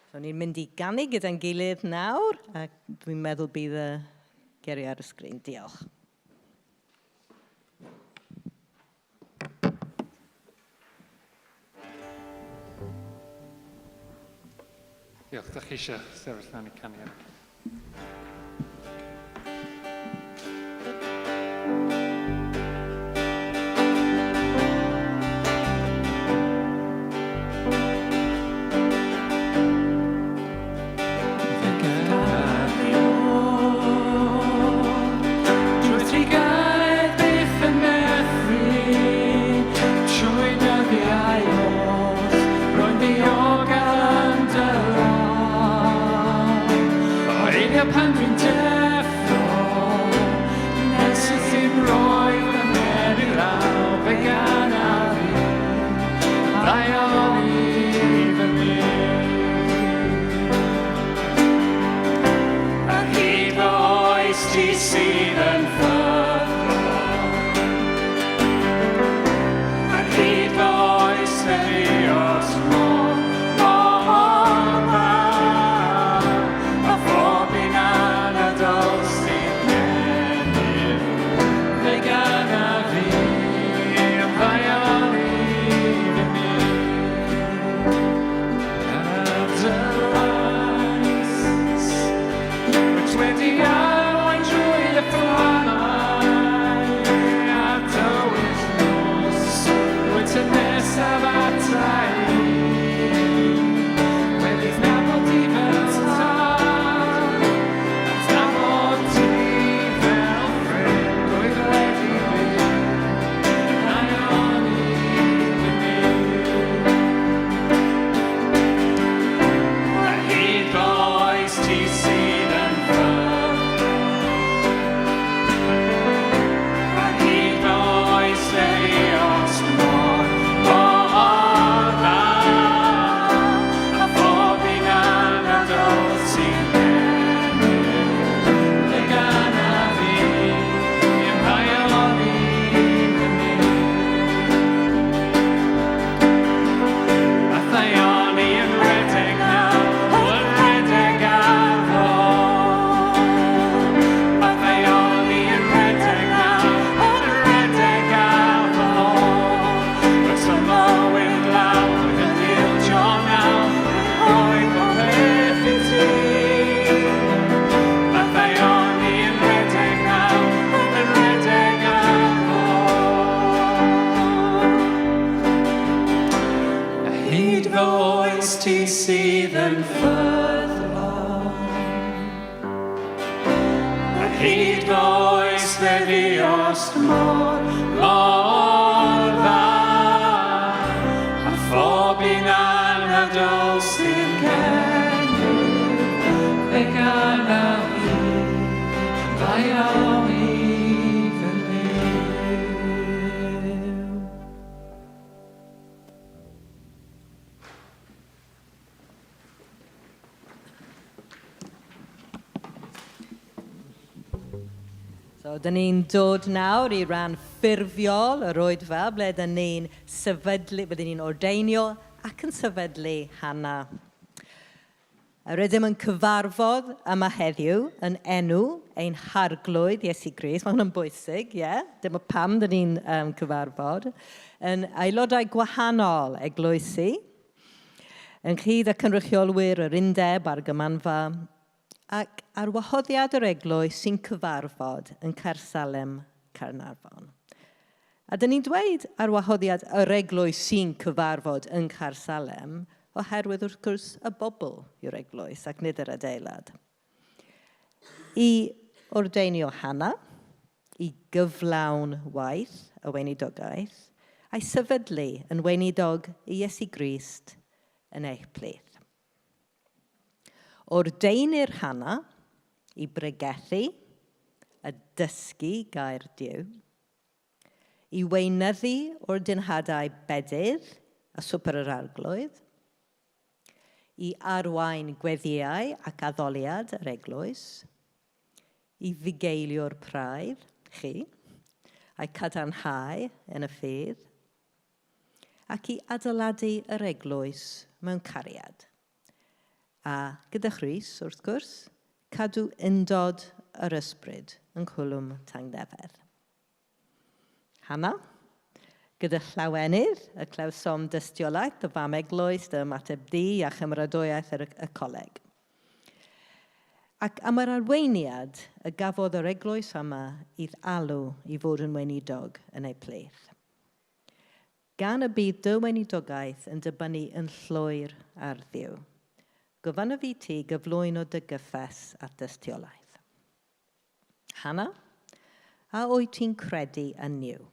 So ni'n mynd i ganu gyda'n gilydd nawr, a dwi'n meddwl bydd y geiriau ar y sgrin. Diolch. Diolch. Dach chi eisiau sefyll lan i canu yna? Pan dwi'n deffro, nes i ddim roi fy mhen i lawr, fe ganaf fi, ddaioni fy myd. Ar hyd fy oes ti sydd yn ffyddlon, ar hyd fy oes fe ddios mor, mor dda, a phob un anadl sydd gennyf, fe ganaf fi am ddaioni fy myd. Ar dy lais, wyt wedi arwain drwy y fflamau, a dywyll nos, wyt yn nesaf ata i. Wedi'th nabod di fel tad, a'th nabod ti fel ffrind, rwyf wedi byw, ddaioni fy myd. Ar hyd fy oes ti sydd yn ffyddlon, ar hyd fy oes fe ddios mor, mor dda, a phob un anadl sydd gennyf, fe ganaf fi i'm haelioni fy myd. A thaioni yn rhedeg nawr, yn rhedeg ar ôl. A thaioni yn rhedeg nawr, yn rhedeg ar ôl. Rwyt yn mywyd lawr, yn ildio nawr, yn rhoi popeth i ti. A thaioni yn rhedeg nawr, yn rhedeg ar ôl. A hyd fy oes ti sydd yn ffyddlon, a hyd fy oes fe ddiosg mor, mor dda, a phob un anadl sydd gennyf, So, dyn ni'n dod nawr i ran ffurfiol yr oedfa, ble dyn ni'n sefydlu, byddwn ni'n ordeinio ac yn sefydlu Hannah. Rydym yn cyfarfod yma heddiw yn enw ein harglwydd Iesu Grist. Mae hwnna'n bwysig, ie? Yeah? Dyma pam dyn ni'n um, cyfarfod. Yn aelodau gwahanol eglwysi, ynghyd â cynrychiolwyr yr undeb a'r gymanfa, ac ar wahoddiad yr eglwys sy'n cyfarfod yn Caersalem, Caernarfon. A dyn ni'n dweud ar wahoddiad yr eglwys sy'n cyfarfod yn Caersalem oherwydd wrth gwrs y bobl yw'r eglwys ac nid yr adeilad. I ordeinio Hannah, i gyflawn waith y weinidogaeth, a'i sefydlu yn weinidog i Iesu Grist yn eich plith. Ordeinir Hannah i bregethu a dysgu gair Duw, i weinyddu ordinhadau bedydd a swper yr Arglwydd, i arwain gweddïau ac addoliad yr eglwys, i fugeilio'r praidd, chi, a'i cadarnhau yn y ffydd, ac i adeiladu yr eglwys mewn cariad. A gyda Chrys, wrth gwrs, cadw undod yr ysbryd yng nghwlwm tangnefedd. Hannah, gyda llawenydd y clywsom dystiolaeth dy fam eglwys, dy ymateb di a chymeradwyaeth yr y coleg. Ac am yr arweiniad y gafodd yr eglwys yma i'th alw i fod yn weinidog yn ei plith. Gan y bydd dy weinidogaeth yn dibynnu yn llwyr ar Dduw, gofynnaf i ti gyflwyno dy gyffes at dystiolaeth. Hannah, a wyt ti'n credu yn Nuw,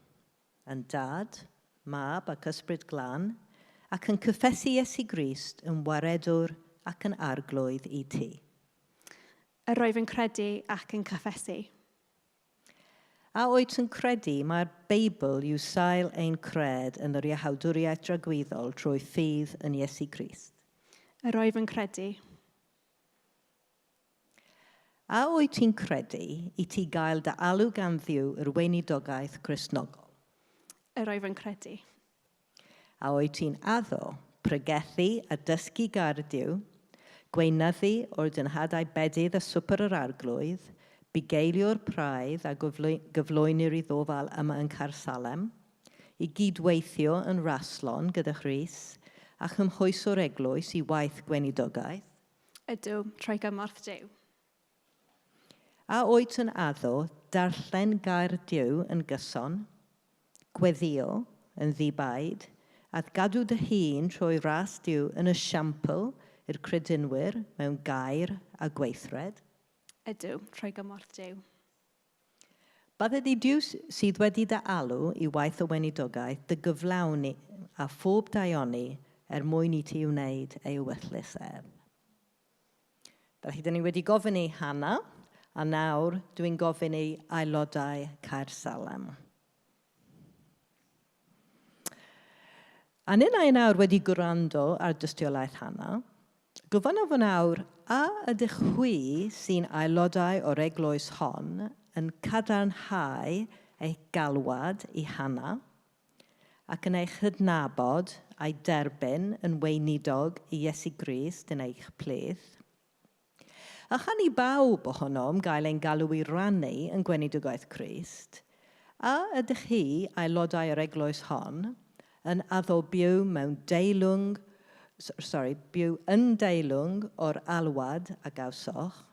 yn Dad, Mab ac Ysbryd Glân, ac yn cyffesu Iesu Grist yn Waredwr ac yn Arglwydd i ti? Yr wyf yn credu ac yn cyffesu. A wyt yn credu mai'r Beibl yw sail ein cred yn yr iachawdwriaeth dragwyddol trwy ffydd yn Iesu Grist? Yr wyf yn credu. A wyt ti'n credu i ti gael dy alw gan Dduw i'r weinidogaeth Gristnogol? Yr wyf yn credu. A wyt ti'n addo pregethu a dysgu gair Duw, gweinyddu ordinhadau bedydd a swper yr Arglwydd, bugeilio'r praidd a gyflwynir i ddofal yma yn Caersalem, i gydweithio yn raslon gyda Chrys a chymhwyso'r eglwys i waith gweinidogaeth? Ydw, trwy gymorth Duw. A wyt yn addo darllen gair Duw yn gyson, gweddïo yn ddi-baid, a gadw dy hun trwy ras Duw yn esiampl i'r credinwyr mewn gair a gweithred? Ydw, trwy gymorth Duw. Bydded i Duw sydd wedi dy alw i waith y weinidogaeth dy gyflawni a phob daioni er mwyn i ti wneud ei ewyllys ef. Felly, dyn ni wedi gofyn i Hannah, a nawr dwi'n gofyn i aelodau Caersalem. A ninnau nawr wedi gwrando ar dystiolaeth Hannah, gofynnaf yn awr, a ydych chwi sy'n aelodau o'r eglwys hon yn cadarnhau eich galwad i Hannah ac yn eich chydnabod a'i derbyn yn weinidog i Iesu Grist yn eich plith? A chan i bawb ohonom gael ein galw i rannu yn gweinidogaeth Crist, a ydych chi, aelodau yr eglwys hon, yn addo byw mewn deilwng, sorry, byw yn deilwng o'r alwad a gawsoch,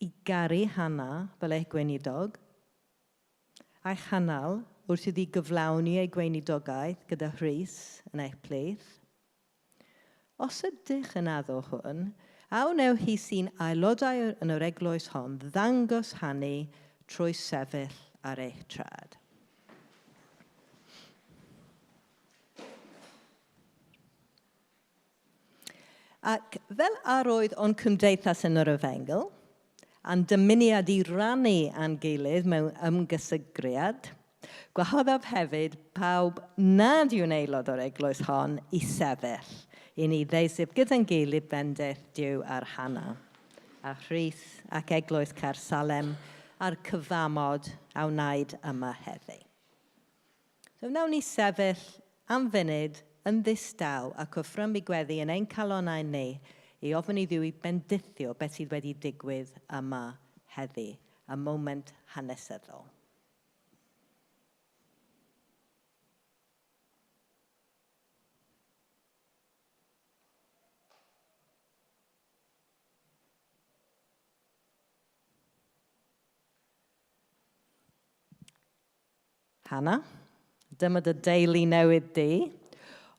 i garu Hannah fel eich gweinidog, a'i chynnal wrth iddi gyflawni ei gweinidogaeth gyda Rhys yn eich plith? Os ydych yn addo hwn, a wnewch chi sy'n aelodau yn yr eglwys hon ddangos hynny trwy sefyll ar eich traed? Ac fel arwydd o'n cymdeithas yn yr Efengyl, a'n dymuniad i rannu â'n gilydd mewn ymgysygriad, gwahoddaf hefyd pawb nad yw'n aelod o'r eglwys hon i sefyll i ni ddeiseb gyda'n gilydd bendith Duw ar Hannah, a Rhys ac Eglwys Caersalem. a'r cyfamod a wnaed yma heddi. So wnawn ni sefyll am funud yn ddistaw ac offrymu gweddi yn ein calonnau ni i ofyn i Dduw i bendithio beth sydd wedi digwydd yma heddi, y moment hanesyddol. Hannah, dyma dy deulu newydd di.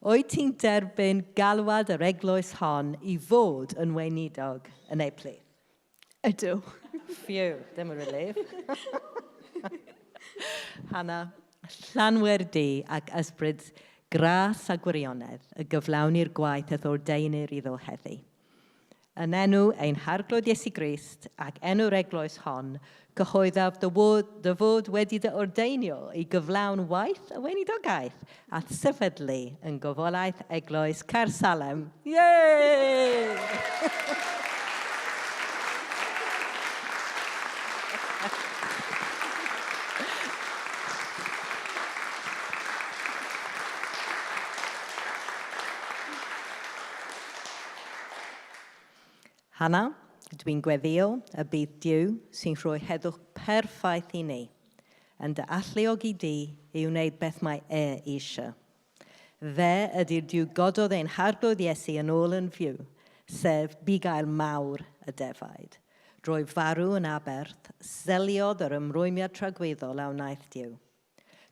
Wyt ti'n derbyn galwad yr eglwys hon i fod yn weinidog yn ei plith? Ydw. Phew, dim yn relief. Hannah, llanwer di ac ysbryd gras a gwirionedd y gyflawni'r gwaith yth ordeinir iddo heddi. Yn enw ein Harglwydd Iesu Grist ac enw'r eglwys hon, cyhoeddaf dy fod, dy fod wedi dy ordeinio i gyflawn waith y weinidogaeth a'th sefydlu yn gofolaeth eglwys Caersalem. Yay! Hannah, dwi'n gweddio y bydd Duw sy'n rhoi heddwch perffaith i ni yn dy alluogi di i wneud beth mae e eisiau. Fe ydy'r Duw gododd ein Harglwydd Iesu yn ôl yn fyw, sef bugail mawr y defaid. Drwy farw yn aberth, seliodd yr ymrwymiad tragwyddol a wnaeth Duw.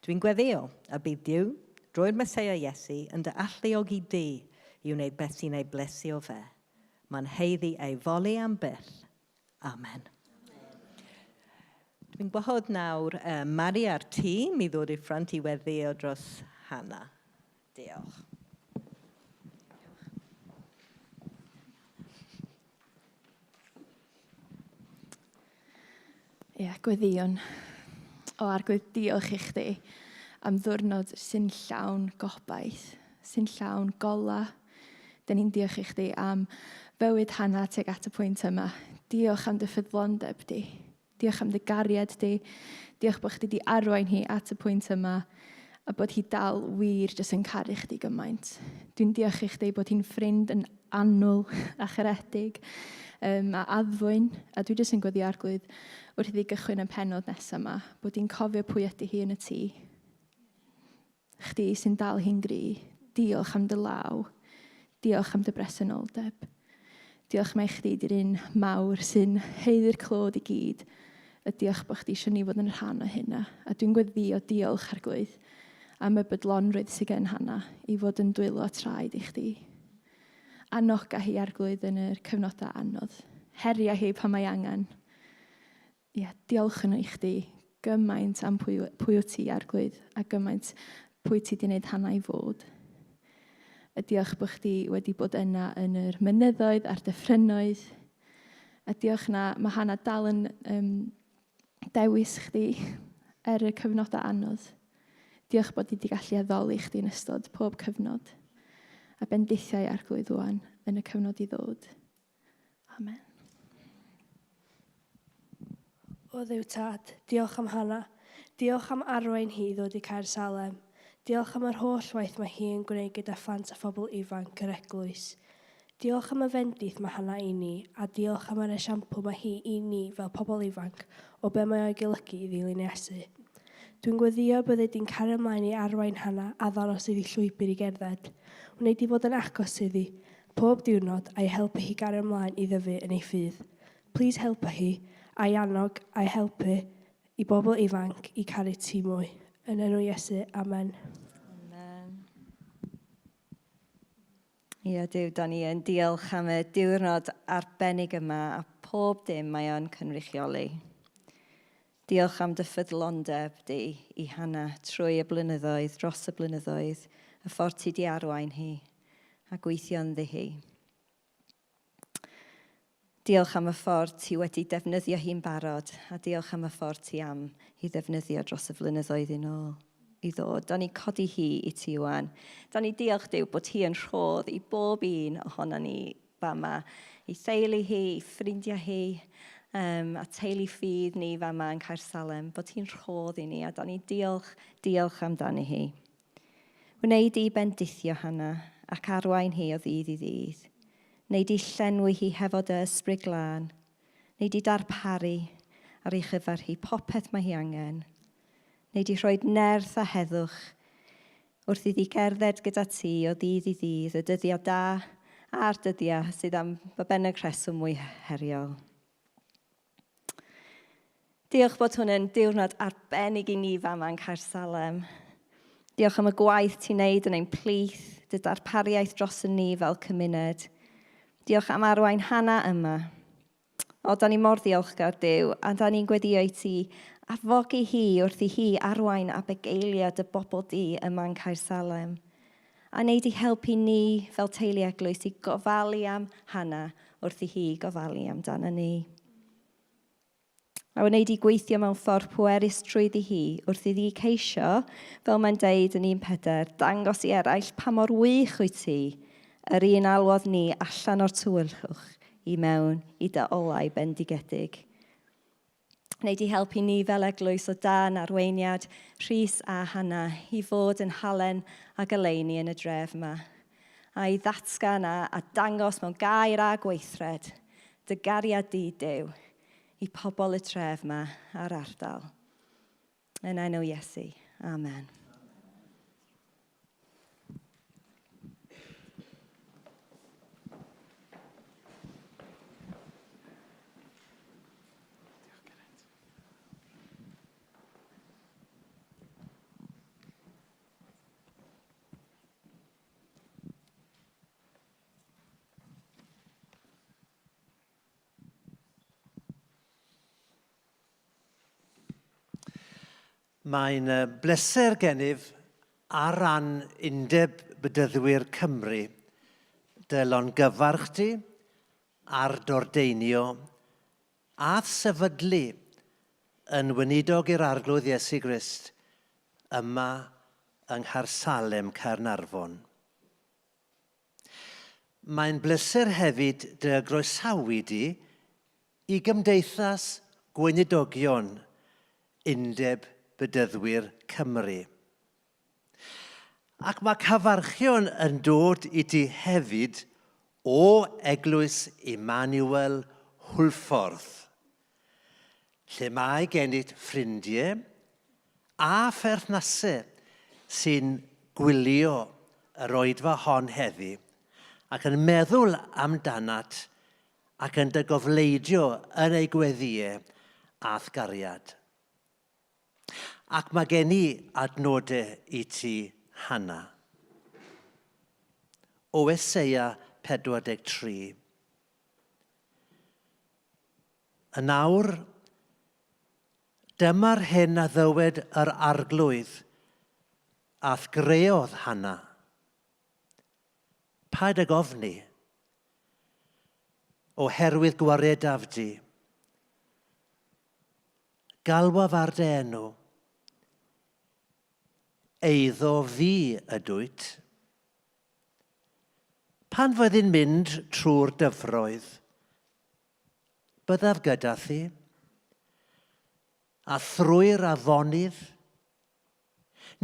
Dwi'n gweddïo y bydd Duw, drwy'r Meseia Iesu, yn dy alluogi di i wneud beth sy'n ei blesio fe. Mae'n haeddu ei foli am byth. Amen. Dwi'n gwahodd nawr uh, Mari a'r tîm i ddod i'r ffrant i weddïo dros Hannah. Diolch. Ie, gweddïwn. O Arglwydd, diolch i chdi am ddwrnod sy'n llawn gobaith, sy'n llawn gola. Dyn ni'n diolch i chdi am fywyd Hannah tuag at y pwynt yma. Diolch am dy ffyddlondeb di. Diolch am dy gariad di. Diolch bod chdi di arwain hi at y pwynt yma a bod hi dal wir jyst yn caru chdi gymaint. Dwi'n diolch i chdi bod hi'n ffrind yn annwyl a charedig um, a addfwyn, a dwi jyst yn gweddio Arglwydd wrth iddi gychwyn y pennod nesaf yma, bod hi'n cofio pwy ydy hi yn y tŷ. Chdi sy'n dal hi'n gry. Diolch am dy law. Diolch am dy bresenoldeb. Diolch mai chdi di'r un mawr sy'n haeddu'r clod i gyd. A diolch bod chdi eisiau ni fod yn rhan o hynna. A dwi'n gweddio diolch Arglwydd am y bydlonrwydd sydd gen Hannah i fod yn dwylo traed i chdi. Anoga hi Arglwydd yn yr cyfnodau anodd. Heria hi pan mae angen. Ie, diolch yn i chdi gymaint am pwy, pwy wyt ti, Arglwydd, a gymaint pwy ti di wneud Hannah i fod. A diolch bod chdi wedi bod yna yn yr mynyddoedd a'r dyffrynnoedd. A diolch na mae Hannah dal yn um, dewis chdi er y cyfnodau anodd. Diolch bod ti wedi gallu addoli chdi yn ystod pob cyfnod. A bendithiau Arglwydd wan yn y cyfnod i ddod. Amen. O Dduw Tad, diolch am Hannah. Diolch am arwain hi i ddod i Caer Salem. Diolch am yr holl waith mae hi yn gwneud gyda phlant a phobl ifanc yr eglwys. Diolch am y fendith mae Hannah i ni, a diolch am yr esiampl mae hi i ni fel pobl ifanc o be mae o'i golygu i ddilyn Iesu. Dwi'n gweddïo byddi di'n cario ymlaen i arwain Hannah a ddanos iddi llwybr i gerdded. Wnei di fod yn agos iddi, pob diwrnod a'i helpu hi gario mlaen i ddyfu yn ei ffydd. Plîs helpa hi, a'i annog, a'i helpu i bobl ifanc i caru ti mwy. Yn enw Iesu, amen. Amen. Ia, Duw, da ni yn diolch am y diwrnod arbennig yma a pob dim mae o'n cynrychioli. Diolch am dy ffyddlondeb di i Hannah trwy y blynyddoedd, dros y blynyddoedd, y ffordd ti di arwain hi a gweithio ynddi hi. Diolch am y ffordd ti wedi defnyddio hi'n barod a diolch am y ffordd ti am hi ddefnyddio dros y flynyddoedd yn ôl i ddod. Da ni codi hi i ti wan. Da ni diolch Duw bod hi yn rhodd i bob un ohono ni fama, i theulu hi, i ffrindiau hi. um, a teulu ffydd ni fama yn Caersalem, bod hi'n rhodd i ni, a da ni diolch, diolch amdani hi. Wneud i bendithio Hana ac arwain hi o ddydd i ddydd. Wneud i llenwi hi hefo dy ysbryd glân. Wneud i darparu ar ei chyfer hi popeth mae hi angen. Wneud i rhoi nerth a heddwch wrth iddi gerdded gyda ti o ddydd i ddydd, y dyddiau da a'r dyddiau sydd am ba bynnag rheswm mwy heriol. Diolch bod hwn yn diwrnod arbennig i ni fama yn Caersalem. Diolch am y gwaith ti'n neud yn ein plith, dy darpariaeth dros y ni fel cymuned. Diolch am arwain Hana yma. O, da ni mor ddiolchgar, Duw, a da ni'n gweddio i ti arfogi hi wrth i hi arwain a bugeilio dy bobl di yma yn Caersalem. A wneud i helpu ni fel teulu eglwys i gofalu am Hana wrth i hi gofalu amdano ni. A wneud i gweithio mewn ffordd pwerus trwyddi hi wrth iddi ceisio, fel mae'n deud yn 1 Pedr, dangos i eraill pa mor wych wyt ti, yr un alwodd ni allan o'r tywyllwch i mewn i dy olau bendigedig. Wneud i helpu ni fel eglwys o dan arweiniad Rhys a Hannah i fod yn halen a goleuni yn y dref yma, a i ddatgan a, a dangos mewn gair a gweithred dy gariad di, Duw, i pobl y tref yma a'r ardal. Yn enw Iesu. Amen. Mae'n bleser gennyf ar ran Undeb Bedyddwyr Cymru dy longyfarch di ar d'ordeinio a'th sefydlu yn weinidog i'r Arglwydd Iesu Grist yma yng Nghaersalem, Caernarfon. Mae'n bleser hefyd dy groesawu di i Gymdeithas Gweinidogion Undeb Bedyddwyr Cymru. Ac mae cyfarchion yn dod i ti hefyd o Eglwys Emmanuel Hwlffordd, lle mae gennyt ffrindiau a pherthnasau sy'n gwylio yr oedfa hon heddi ac yn meddwl amdanat ac yn dy gofleidio yn eu gweddïau a'th gariad. Ac mae gen i adnodau i ti, Hannah. O Eseia 43. Yn awr, Dyma'r hyn a ddywed yr Arglwydd, a'th greodd Hanna. Paid ag ofni, oherwydd gwaredaf di. Galwaf ar dy enw. Eiddo fi ydwyt. Pan fyddi'n mynd trwy'r dyfroedd, Byddaf gyda thi, a thrwy'r afonydd,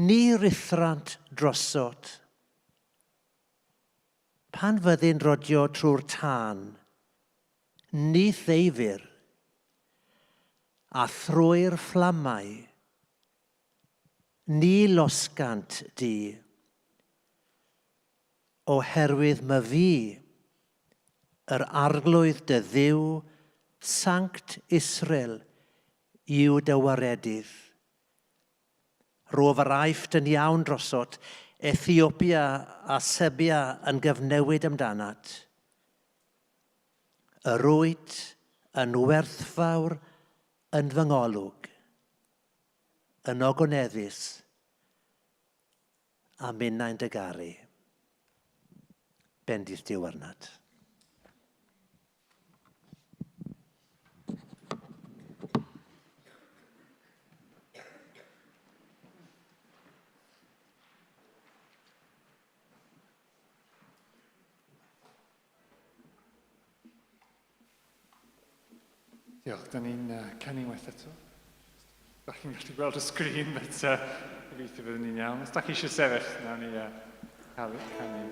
ni ruthrant drosot. Pan fyddi'n rhodio trwy'r tân, ni theifir, a thrwy'r fflamau, ni losgant di. Oherwydd myfi, yr Arglwydd dy Dduw, Sanct Israel, yw dy waredydd. Rhof yr Aifft yn iawn drosot, Ethiopia a Sebia yn gyfnewid amdanat. Yr wyt yn werthfawr yn fy ngolwg, yn ogoneddus, a minnau'n dy garu. Bendith Duw arnat. Diolch. Da ni'n canu unwaith eto. Da chi'n gallu gweld y sgrin, but gobeithio byddwn ni'n iawn. Os da chi eisiau sefyll, nawn ni cael canu.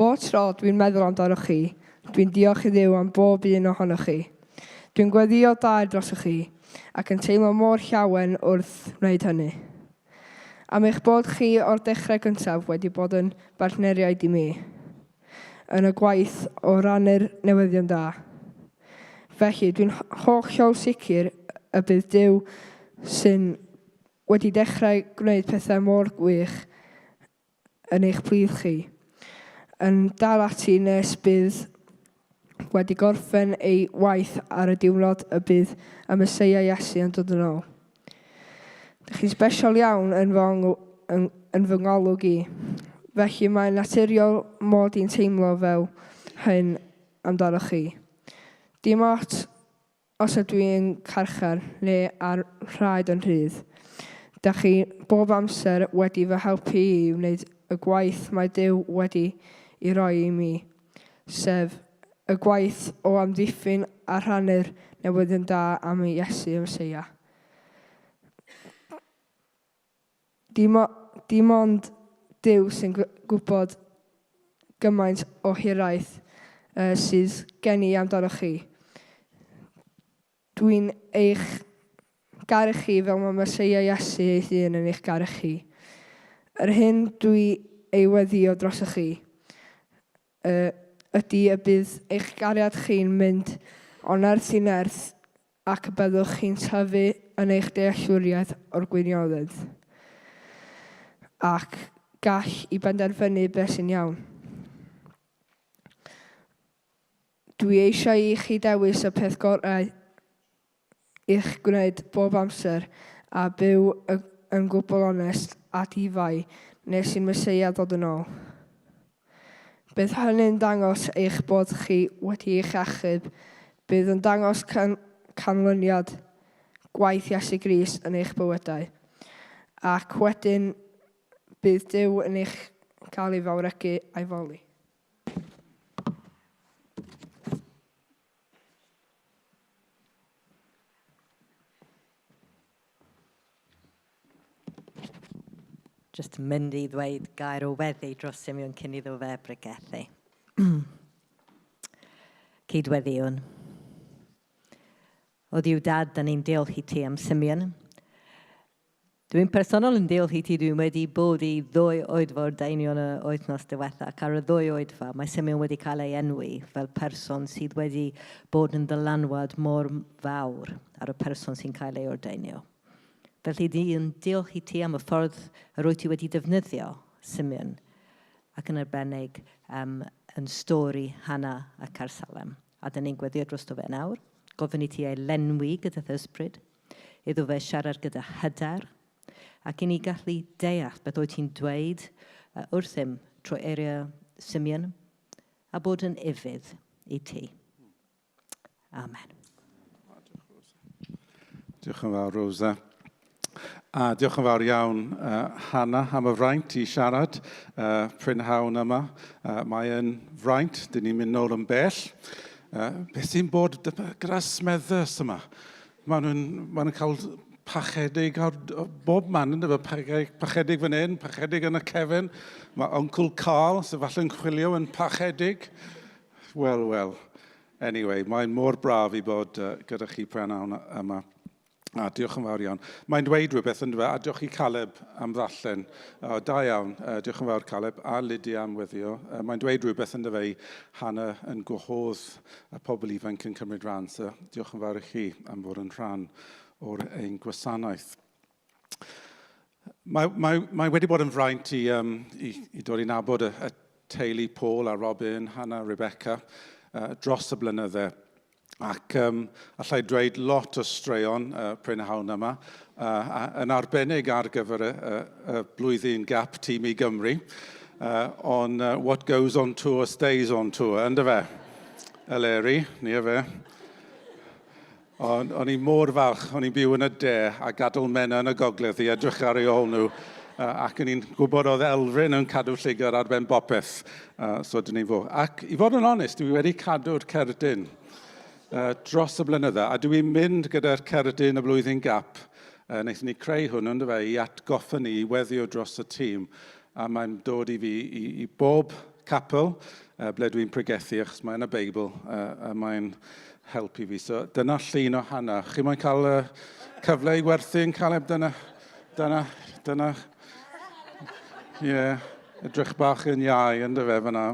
Bob tro dwi'n meddwl amdanoch chi, dwi'n diolch i Dduw am bob un ohonoch chi. Dwi'n gweddïo daer drosoch chi, ac yn teimlo mor llawen wrth wneud hynny. Am eich bod chi o'r dechrau gyntaf wedi bod yn bartneriaid i mi. yn y gwaith o rannu'r newyddion da. Felly, dwi'n hollol sicr y bydd Duw sy'n wedi dechrau gwneud pethau mor gwych yn eich plith chi, yn dal ati nes bydd wedi gorffen ei waith ar y diwrnod y bydd y Meseia Iesu yn dod yn ôl. Dych chi'n sbesial iawn yn fy, yn, yn fy ngolwg i. Felly mae'n naturiol mod i'n teimlo fel hyn amdanoch chi. Dim ots os ydw i'n carchar neu ar rhaid yn rhydd. Da chi bob amser wedi fy helpu i wneud y gwaith mae Duw wedi i roi i mi, sef y gwaith o amddiffyn a rhannu'r newyddion da am Iesu y Meseia. Dim, dim ond Duw sy'n gwybod gymaint o hiraeth uh, sydd gen i amdanoch chi. Dwi'n eich garu chi fel mae Meseia Iesu ei hun yn eich garu chi. Yr hyn dwi ei weddio drosoch chi uh, ydy y bydd eich gariad chi'n mynd o nerth i nerth ac y byddwch chi'n tyfu yn eich dealltwriaeth o'r gwirionedd, ac gall i benderfynu beth sy'n iawn. Dwi eisiau i chi dewis y peth gorau i'ch gwneud bob amser a byw yn gwbl onest a difai nes i'r Meseia ddod yn ôl. Bydd hynny'n dangos eich bod chi wedi eich achub. Bydd yn dangos can canlyniad gwaith Iesu Grist yn eich bywydau. Ac wedyn bydd Duw yn eich cael ei fawrygu a'i foli. Just mynd i ddweud gair o weddi dros Simeon cyn iddo fe bregethu. Cydweddïwn. O Dduw Dad, da ni'n diolch i ti am Simeon. Dwi'n personol yn diolch i ti, dwi'n wedi bod i ddwy oedfa ordeinion y wythnos diwetha, ac ar y ddwy oedfa mae Simeon wedi cael ei enwi fel person sydd wedi bod yn ddylanwad mor fawr ar y person sy'n cael ei ordeinio. Felly dwi'n diolch i ti am y ffordd yr wyt ti wedi defnyddio Simeon ac yn arbennig um, yn stori Hannah a Carsalem. A dyn ni'n gweddio drosto fe nawr. Gofyn i ti ei lenwi gyda ysbryd iddo fe siarad gyda hyder, ac i ni gallu deall beth wyt ti'n dweud wrthym trwy eiriau Simeon, a bod yn ufudd i ti. Amen. Diolch yn fawr, Rosa. A diolch yn fawr iawn, Hannah, am y fraint i siarad prynhawn yma. Mae yn fraint, dyn ni'n mynd nôl yn bell. Beth sy'n bod gyda Smethers yma? Maen nhw'n ma nhw cael pachedig ar bob man, ynddo fe? Pachedig fan hyn, pachedig yn y cefn. Mae Uncle Carl, sy'n falle'n chwilio, yn pachedig. Wel, wel. Anyway, mae'n mor braf i bod gyda chi prynhawn yma. A diolch yn fawr iawn. Mae'n dweud rhywbeth yn dweud, a diolch i Caleb am ddarllen. O, da iawn, diolch yn fawr Caleb, a Lydia am weddio. Mae'n dweud rhywbeth yn dweud, Hannah yn gwahodd y pobl ifanc yn cymryd rhan. So diolch yn fawr i chi am fod yn rhan o'r ein gwasanaeth. Mae, mae, mae wedi bod yn fraint i, um, i, i dod i nabod y, y teulu Paul a Robin, Hannah, Rebecca, dros y blynydde. Ac um, allai dweud lot o straeon prynhawn yma, yn arbennig ar gyfer y, y, y blwyddyn gap tîm i Gymru. On what goes on tour stays on tour, ynddo fe? Eleri, ni fe. O'n, o'n i mor falch, o'n i'n byw yn y de a gadael Mena yn y gogledd i edrych ar ei ôl nhw. Ac o'n i'n gwybod oedd Elfryn yn cadw llygad ar ben bopeth. So dyn ni'n fo. Ac i fod yn onest, dwi wedi cadw'r cerdyn dros y blynydde, a dwi'n mynd gyda'r cerdyn y blwyddyn gap. Wnaethon ni creu hwn, ynddo fe, i atgoffa ni, i weddio dros y tîm. A mae'n dod i fi i, i bob capel ble dwi'n pregethu, achos mae yn y Beibl, a mae'n helpu fi. So dyna llun o Hannah. Chi moyn cael cyfle i werthu yn Caleb? Dyna, dyna, dyna. Ie, yeah, edrych bach yn iau, ynddo fe, fyna.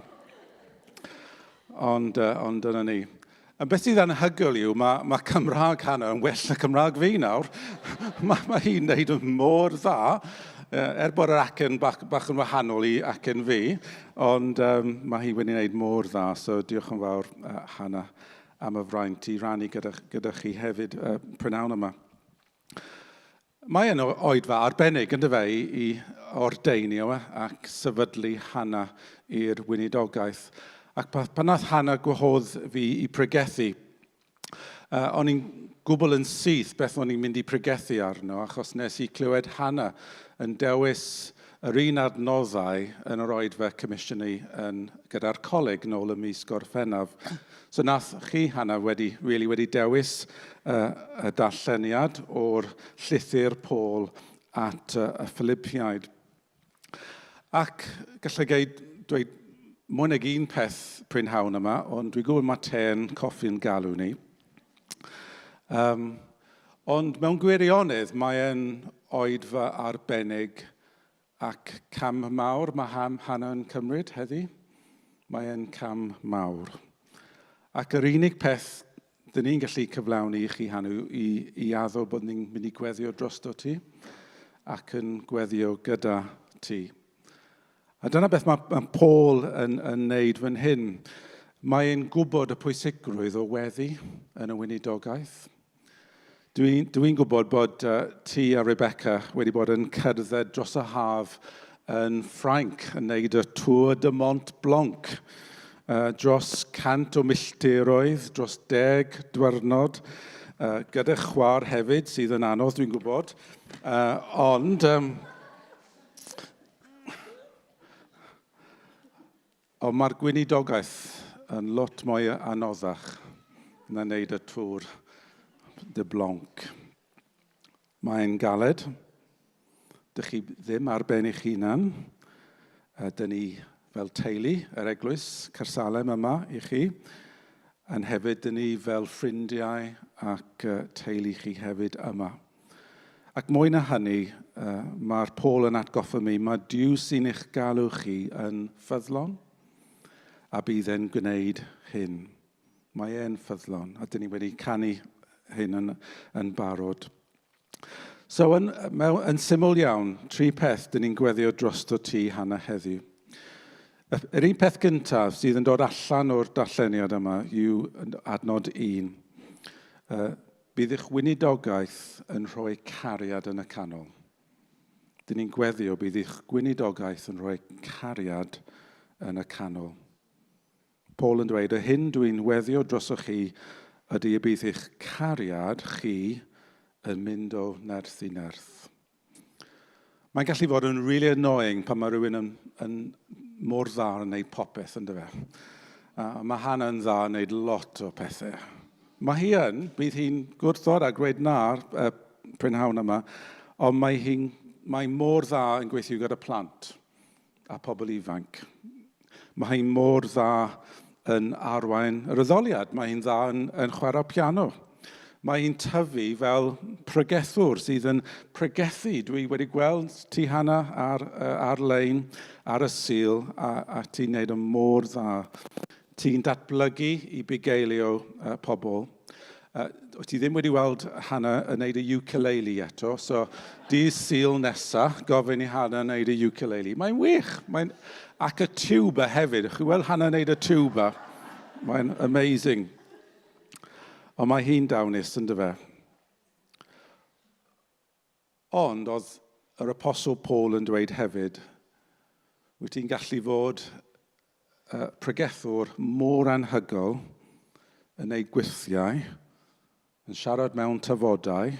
Ond, ond dyna ni. A beth sydd anhygoel yw, mae, mae Cymraeg Hannah yn well na Cymraeg fi nawr. mae, mae hi'n neud yn mor dda, er bod yr acen bach, bach yn wahanol i acen fi, ond um, mae hi wedi wneud mor dda, so diolch yn fawr, Hannah, am y fraint i rannu gyda, gyda chi hefyd prynawn yma. Mae yn oedfa arbennig, ynddo fe, i, i ordeinio ac sefydlu Hannah i'r weinidogaeth. Ac pan nath Hannah gwahodd fi i pregethu, o'n i'n gwbl yn syth beth o'n i'n mynd i pregethu arno, achos nes i clywed Hannah yn dewis yr un adnoddau yn yr oedfa comisiynu yn, gyda'r coleg nôl ym mis Gorffennaf. So nath chi, Hannah, wedi, really wedi dewis y darlleniad o'r llythyr Paul at y Philipiaid. Ac gallai geid dweud mwy nag un peth prynhawn yma, ond dwi'n gwybod mae te'n coffi'n galw ni. Um, ond mewn gwirionedd, mae'n oedfa arbennig Ac cam mawr mae Ham Hannah yn cymryd heddi. Mae e'n cam mawr. Ac yr unig peth dyn ni'n gallu cyflawni i chi, Hannah, i, i addo bod ni'n mynd i gweddio drosto ti ac yn gweddio gyda ti. A dyna beth mae, mae Paul yn, yn neud fan hyn. Mae'n gwybod y pwysigrwydd o weddi yn y weinidogaeth. Dwi'n dwi gwybod bod ti a Rebecca wedi bod yn cerdded dros y haf yn Ffrainc yn neud y Tour de Mont Blanc. Dros 100 o milltiroedd, dros 10 dwrnod, gyda chwaer hefyd, sydd yn anodd, dwi'n gwybod. Ond, um, Ond mae'r gweinidogaeth yn lot mwy anoddach na wneud y Tour de Blanc. Mae'n galed. Dych chi ddim ar ben eich hunan. Dyn ni fel teulu yr eglwys Caersalem yma i chi. Yn hefyd dyn ni fel ffrindiau ac teulu chi hefyd yma. Ac mwy na hynny, mae'r Paul yn atgoffa mi, mae Duw sy'n eich galw chi yn ffyddlon, a bydd e'n gwneud hyn. Mae e'n ffyddlon, a dyn ni wedi canu hyn yn, yn barod. So, yn, mewn, yn syml iawn, tri peth dyn ni'n gweddio drosto ti, Hannah, heddiw. Yr un peth gyntaf sydd yn dod allan o'r darlleniad yma yw adnod 1. Bydd eich weinidogaeth yn rhoi cariad yn y canol. Dyn ni'n gweddio bydd eich gweinidogaeth yn rhoi cariad yn y canol. Paul yn dweud, y hyn dwi'n weddio drosoch chi ydy y bydd eich cariad chi yn mynd o nerth i nerth. Mae'n gallu fod yn really annoying pan mae rhywun yn, yn mor dda yn gwneud popeth, ynddo fe. Uh, mae Hannah yn dda yn gwneud lot o pethau. Mae hi yn, bydd hi'n gwrthod a gweud na prynhawn yma, ond mae hi'n mae mor dda yn gweithio gyda plant a pobl ifanc. Mae hi'n mor dda yn arwain yr addoliad. Mae hi'n dda yn, yn chwarae piano. Mae hi'n tyfu fel pregethwr sydd yn pregethu. Dwi wedi gweld ti, Hannah, ar, ar-lein, ar y Sul, a, a ti'n neud yn mor dda. Ti'n datblygu i bugeilio pobl. Wyt ti ddim wedi weld Hannah yn neud y ukulele eto, so dydd Sul nesa, gofyn i Hannah wneud y ukulele. Mae'n wych! Mae'n... Ac y tuba hefyd. Chi weld Hannah yn neud y tuba? Mae'n amazing. Ond mae hi'n dawnus, ynddo fe? Ond oedd yr Apostle Paul yn dweud hefyd, wyt ti'n gallu fod uh, pregethwr mor anhygoel yn ei gwyrthiau, yn siarad mewn tafodau,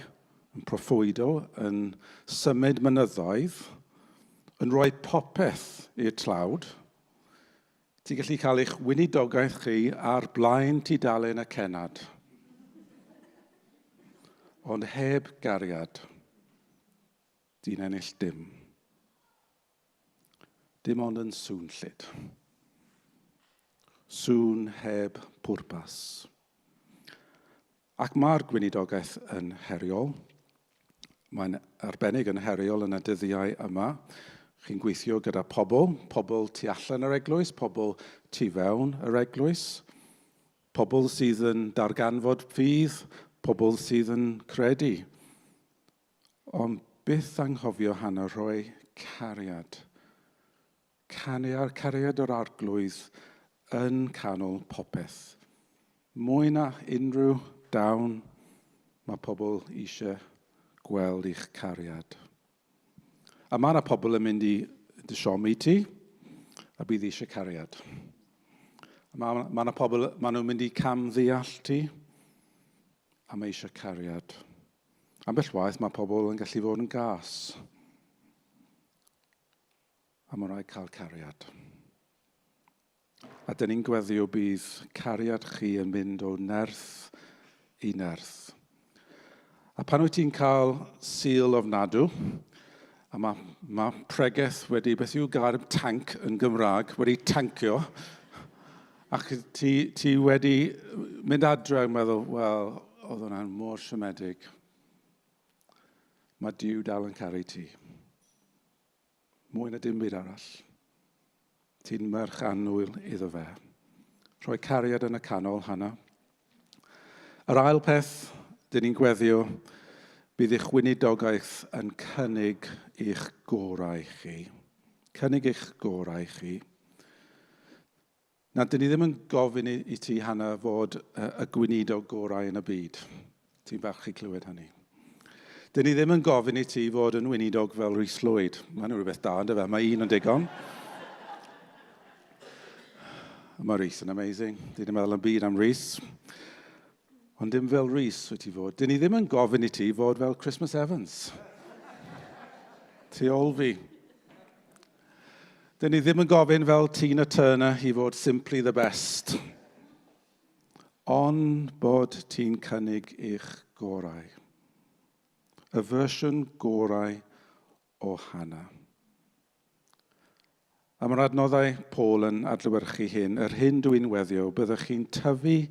yn proffwydo, yn symud mynyddoedd, yn rhoi popeth i'r tlawd. Ti'n gallu cael eich weinidogaeth chi ar blaen tudalen y cennad. Ond heb gariad, di'n ennill dim. Dim ond yn sŵnllyd. Sŵn heb pwrpas. Ac mae'r gweinidogaeth yn heriol. Mae'n arbennig yn heriol yn y dyddiau yma. Chi'n gweithio gyda pobl, pobl tu allan yr eglwys, pobl tu fewn yr eglwys, pobl sydd yn darganfod ffydd, pobl sydd yn credu. Ond byth anghofio Hannah rhoi cariad. Canu ar cariad yr Arglwydd yn canol popeth. Mwy na unrhyw dawn, mae pobl eisiau gweld eich cariad. A mae yna pobl yn mynd i dy siomi ti, a bydd eisiau cariad. Mae, mae yna pobl, maen nhw'n mynd i cam ddeall ti, a mae eisiau cariad. Ambell waith mae pobl yn gallu fod yn gas. A mae'n rhaid cael cariad. A dyn ni'n gweddio bydd cariad chi yn mynd o nerth i nerth. A pan wyt ti'n cael sil ofnadw, a mae, mae pregeth wedi, beth yw gair tanc yn Gymraeg, wedi tancio, ac ti, ti wedi mynd adre yn meddwl, wel, oedd hwnna'n mor siomedig. Mae Duw dal yn caru ti. Mwy na dim byd arall. Ti'n merch annwyl iddo fe. Rhoi cariad yn y canol, Hannah. Yr ail peth, dyn ni'n gweddio, bydd eich weinidogaeth yn cynnig eich gorau chi. Cynnig eich gorau chi. Na, dyn ni ddim yn gofyn i, i ti, Hannah, fod y gweinidog gorau yn y byd. Ti'n falch i clywed hynny. Dyn ni ddim yn gofyn i ti fod yn weinidog fel Rhys Llwyd. Mae'n rhywbeth da, ynddo fe? Mae un yn digon. Mae Rhys yn amazing. Dyn ni'n meddwl yn byd am Rhys. Ond dim fel Rhys wyt ti fod. Dyn ni ddim yn gofyn i ti fod fel Christmas Evans. Tu ôl fi. Dyn ni ddim yn gofyn fel Tina Turner i fod simply the best. Ond bod ti'n cynnig eich gorau. Y fersiwn gorau o Hannah. A mae'r adnoddau Paul yn adlewyrchu hyn. Yr hyn dwi'n weddio, byddwch chi'n tyfu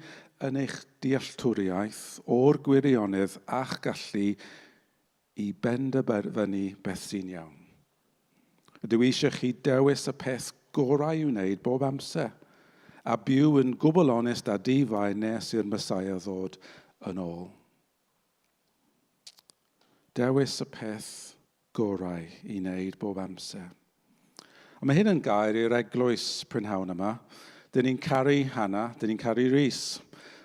yn eich dealltwriaeth o'r gwirionedd a'ch gallu i benderfynu beth sy'n iawn. Ydw i eisiau chi dewis y peth gorau i'w wneud bob amser, a byw yn gwbl onest a di-fai nes i'r Messiah ddod yn ôl. Dewis y peth gorau i wneud bob amser. A mae hyn yn gair i'r eglwys prynhawn yma. Dyn ni'n caru Hannah, dyn ni'n caru Rhys.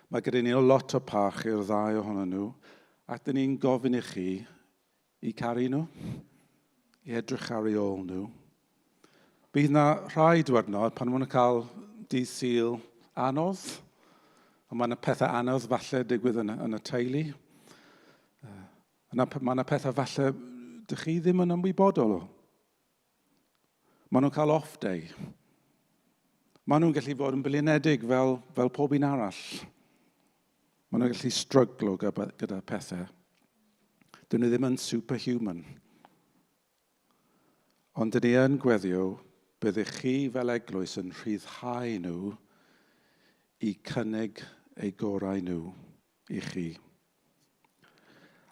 Mae gyda ni lot o parch i'r ddau ohonyn nhw, ac dyn ni'n gofyn i chi i caru nhw, i edrych ar ei ôl nhw. Bydd na rhai diwrnod pan maen nhw'n cael dydd Sul anodd, ond mae yna pethau anodd falle digwydd yn, yn y teulu. Yna, mae yna pethau falle dych chi ddim yn ymwybodol o. Maen nhw'n cael off day. Maen nhw'n gallu fod yn blinedig fel, fel pob un arall. Maen nhw'n gallu stryglo gyda, gyda pethau. Dyn nhw ddim yn superhuman. Ond dyn ni yn gweddio byddech chi fel eglwys yn rhyddhau nhw i cynnig eu gorau nhw i chi.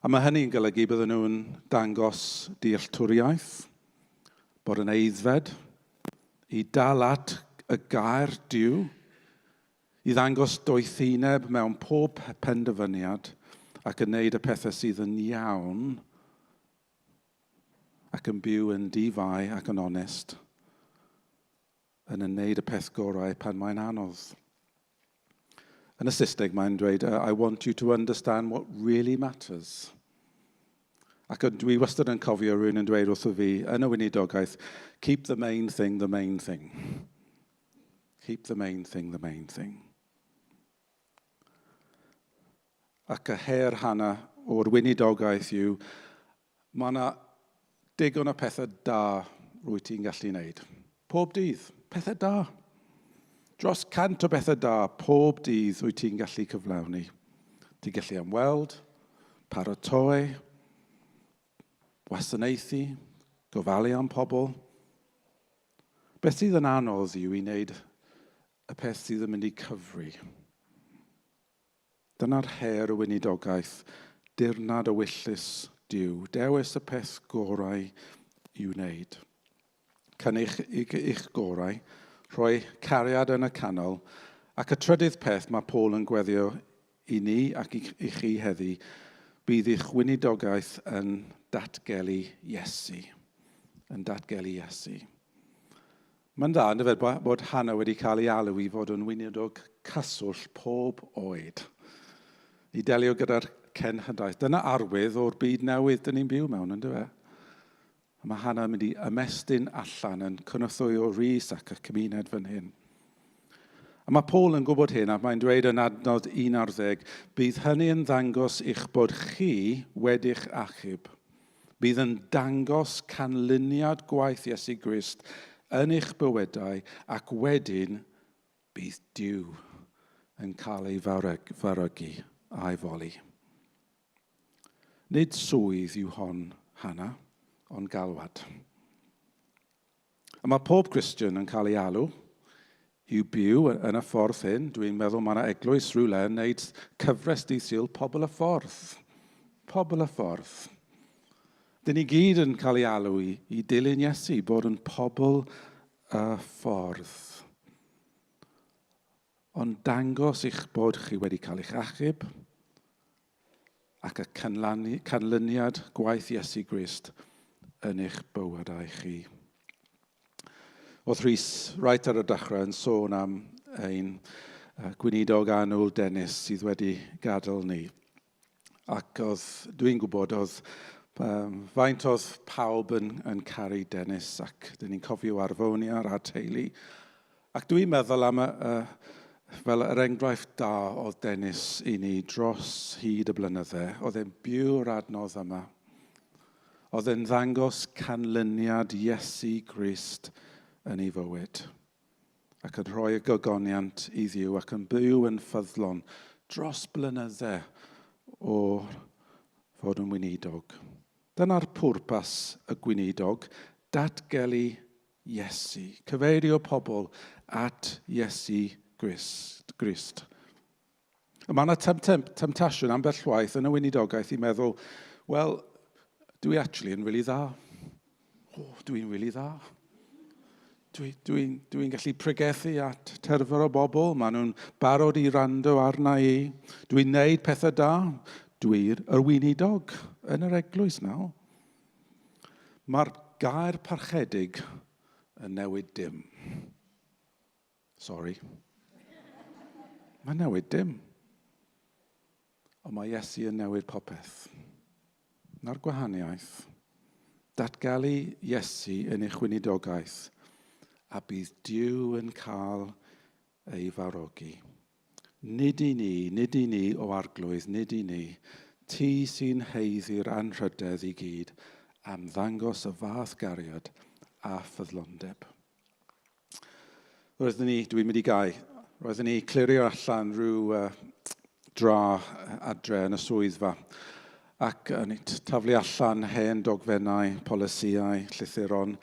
A mae hynny'n golygu bydden nhw'n dangos dealltwriaeth, bod yn aeddfed, i dal at y gair Duw, i ddangos doethineb mewn pob penderfyniad ac yn neud y pethau sydd yn iawn ac yn byw yn di-fai ac yn onest, yn yn neud y peth gorau pan mae'n anodd. Yn y Saesneg mae'n dweud, I want you to understand what really matters. Ac dwi wastad yn cofio rhywun yn dweud wrtho fi yn y weinidogaeth, keep the main thing the main thing. Keep the main thing the main thing. Ac y her Hannah o'r weinidogaeth yw, mae yna digon o pethau da rwy ti'n gallu wneud. Pob dydd, pethau da. Dros 100 o bethau da pob dydd wyt ti'n gallu cyflawni. Ti'n gallu ymweld, paratoi, wasanaethu, gofalu am pobl. Beth sydd yn anodd yw i wneud y peth sydd yn mynd i cyfri. Dyna'r her y weinidogaeth, dirnad ewyllys Duw, dewis y peth gorau i'w wneud. cynnig eich gorau, rhoi cariad yn y canol, ac y trydydd peth mae Paul yn gweddio i ni ac i chi heddi, bydd eich weinidogaeth yn datgelu Iesu. Yn datgelu Iesu. Mae'n dda, yn dyfe, bod Hannah wedi cael ei alw i fod yn weinidog cyswllt pob oed. I delio gyda'r cenhadaeth. Dyna arwydd o'r byd newydd dyn ni'n byw mewn, yn dyfe? A mae Hannah yn mynd i ymestyn allan yn cynorthwyo Rhys ac y cymuned fan hyn. A mae Paul yn gwybod hyn, ac mae'n dweud yn adnod 11, bydd hynny yn ddangos eich bod chi wedi'ch achub. Bydd yn dangos canlyniad gwaith Iesu Grist yn eich bywydau ac wedyn bydd Duw yn cael ei farygu a'i foli. Nid swydd yw hon, Hannah, ond galwad. A mae pob Cristion yn cael ei alw i'w byw yn y ffordd hyn. Dwi'n meddwl mae yna eglwys rhywle yn gwneud cyfres dydd Sul pobl y ffordd. Pobl y ffordd. Dyn ni gyd yn cael ei alw i, i dilyn Iesu, bod yn pobl y ffordd. Ond dangos eich bod chi wedi cael eich achub ac y canlyniad gwaith Iesu Grist yn eich bywydau chi. Oedd Rhys right ar y dechrau yn sôn am ein gweinidog annwyl Dennis sydd wedi gadael ni. Ac oedd, dwi'n gwybod, oedd um, faint oedd pawb yn, yn caru Dennis ac dyn ni'n cofio Arfonia a'r teulu. Ac dwi'n meddwl am y, y, fel yr enghraifft da oedd Dennis i ni dros hyd y blynydde. Oedd e'n byw'r adnodd yma. Oedd e'n ddangos canlyniad Iesu Grist yn ei fywyd. Ac yn rhoi y gogoniant i Dduw ac yn byw yn ffyddlon dros blynydde o fod yn weinidog. Dyna'r pwrpas y gweinidog, datgelu Iesu. Cyfeirio pobl at Iesu Grist. Grist. Mae yna temtasiwn ambell waith yn y weinidogaeth i meddwl, wel, dwi actually yn really dda. Oh, dwi'n really dda. Dwi'n dwi, dwi gallu pregethu at terfyr o bobl, maen nhw'n barod i rando arna i. Dwi'n neud pethau da. Dwi'n yr weinidog yn yr eglwys nawr. Mae'r gair parchedig yn newid dim. Sorry. Mae'n newid dim. Ond mae Iesu yn newid popeth. Na'r gwahaniaeth. Datgelu Iesu yn eich weinidogaeth a bydd Duw yn cael ei farogi. Nid i ni, nid i ni, o arglwydd, nid i ni. Ti sy'n haeddu'r anrhydedd i gyd am ddangos y fath gariad a ffyddlondeb. Roeddwn ni, dwi'n mynd i gau, roeddwn ni clirio allan rhyw uh, dra adre yn y swyddfa ac yn taflu allan hen dogfennau, polisïau, llythyron.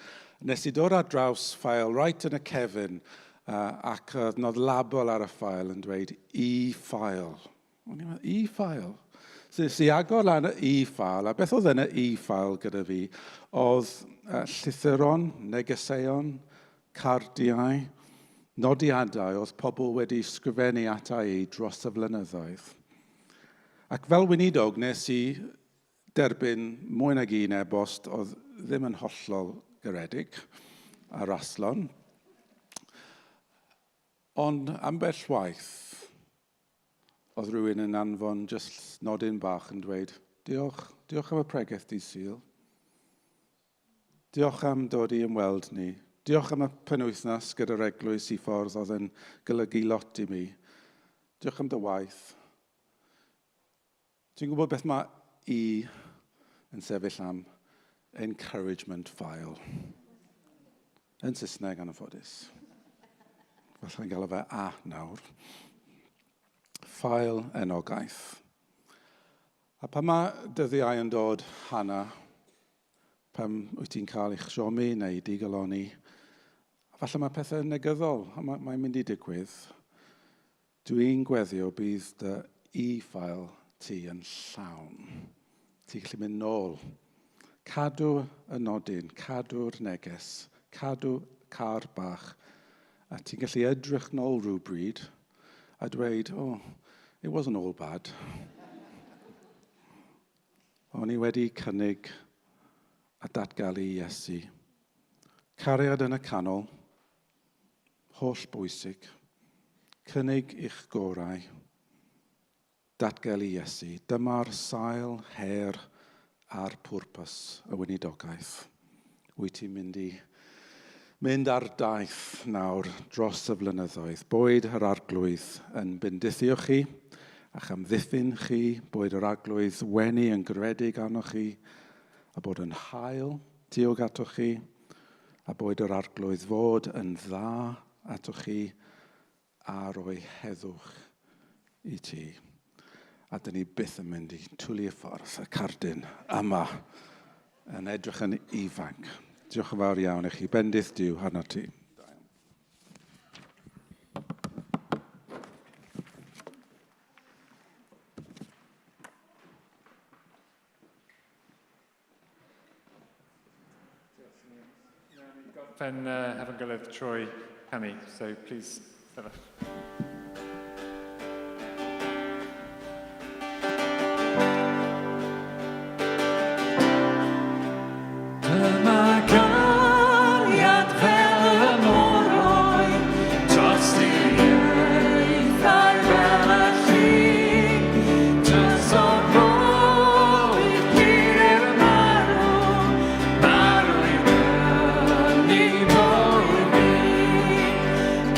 Nes i dod ar draws ffael right yn y cefn uh, ac oedd nodd label ar y ffael yn dweud e-file. O'n i'n meddwl, e-file? So nes i agor lan y e-file, a beth oedd yn y e-file gyda fi oedd uh, llythyron, negeseuon, cardiau, nodiadau oedd pobl wedi sgrifennu ata i dros y flynyddoedd. Ac fel weinidog nes i derbyn mwy nag un e-bost oedd ddim yn hollol garedig a raslon. Ond ambell waith, Oedd rhywun yn anfon jyst nodyn bach yn dweud, diolch, diolch am y pregeth dydd Sul. Diolch am dod i ymweld ni. Diolch am y penwythnos gyda'r eglwys i ffordd oedd yn golygu lot i mi. Diolch am dy waith. Ti'n gwybod beth mae E yn sefyll am? Encouragement file. Yn Saesneg, anffodus. Falle'n gael fe A nawr. Ffael enogaeth. A pan mae dyddiau yn dod, Hannah, pan wyt ti'n cael eich siomi neu digaloni, falle mae pethau negyddol, a mae'n mae mynd i digwydd. Dwi'n gweddio bydd dy e-file ti yn llawn. Ti'n gallu mynd nôl. Cadw y nodyn, cadw'r neges, Cadw car bach. A ti'n gallu edrych nôl rhywbryd a dweud, oh, it wasn't all bad. O'n i wedi cynnig a datgelu Iesu. Cariad yn y canol, holl bwysig. Cynnig i'ch gorau. Datgelu Iesu. Dyma'r sail, her a'r pwrpas y weinidogaeth. Wyt ti'n mynd i mynd ar daith nawr dros y flynyddoedd. Boed yr arglwydd yn bendithio chi a'ch amddiffyn chi, boed yr arglwydd wenu yn gredig arnoch chi, a bod yn hael tuag atoch chi, a boed yr arglwydd fod yn dda atoch chi, a rhoi heddwch i ti. A dyn ni byth yn mynd i twlu y ffordd y cardyn yma yn edrych yn ifanc. Diolch yn fawr iawn i chi. Bendith Duw arno ti. Gorffen hefo'n gilydd trwy canu, so please, sefyll. Dyma gariad fel y moroedd, dros diriaethau fel y llun, dros o bywyd pur marw, marw i fyny bywyd mi.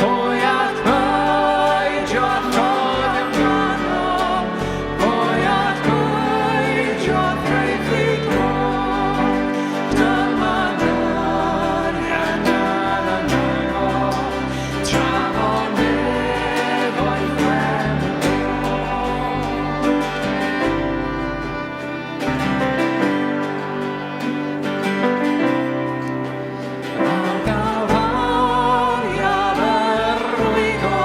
Pwy all beidio â chodi amdano? Pwy all beidio â thraethu gôl? Dyma gariad anhygoel, tra fo nefoedd gwendol. Ar Galfaria yr rwygo,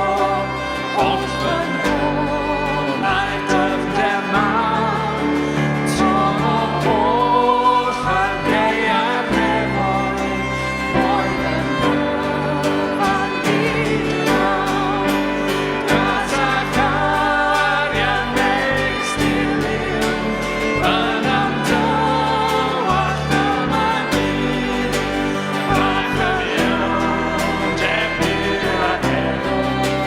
holl fy nhonau dyfnder mawr, Tro holl ar gaeaf nefoedd, oedd yn gyfan gyd-law. Gras a chariad megis diliw, yn ymdywallt yma gyd. Bach yn iawn, pur a heddwch,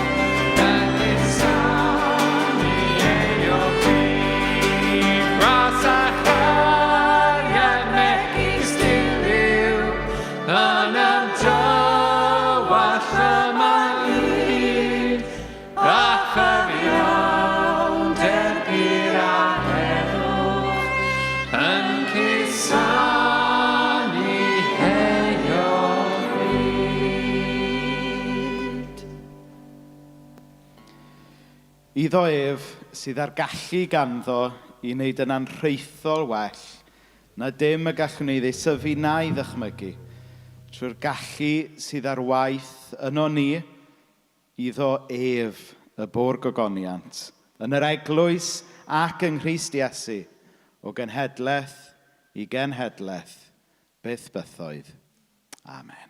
yn cusanu euog byd. Gras a chariad megis diliw, yn ymdywallt yma gyd. A chyfiawnder pur a heddwch, yn cusanu euog byd. Iddo ef sydd â'r gallu ganddo i wneud yn anrhaethol well na dim y gallwn ni ddeisyfu na'i ddychmygu, trwy'r gallu sydd ar waith yno ni, iddo ef y bo'r gogoniant, yn yr eglwys ac yng Nghrist Iesu, o genhedlaeth i genhedlaeth, byth bythoedd. Amen.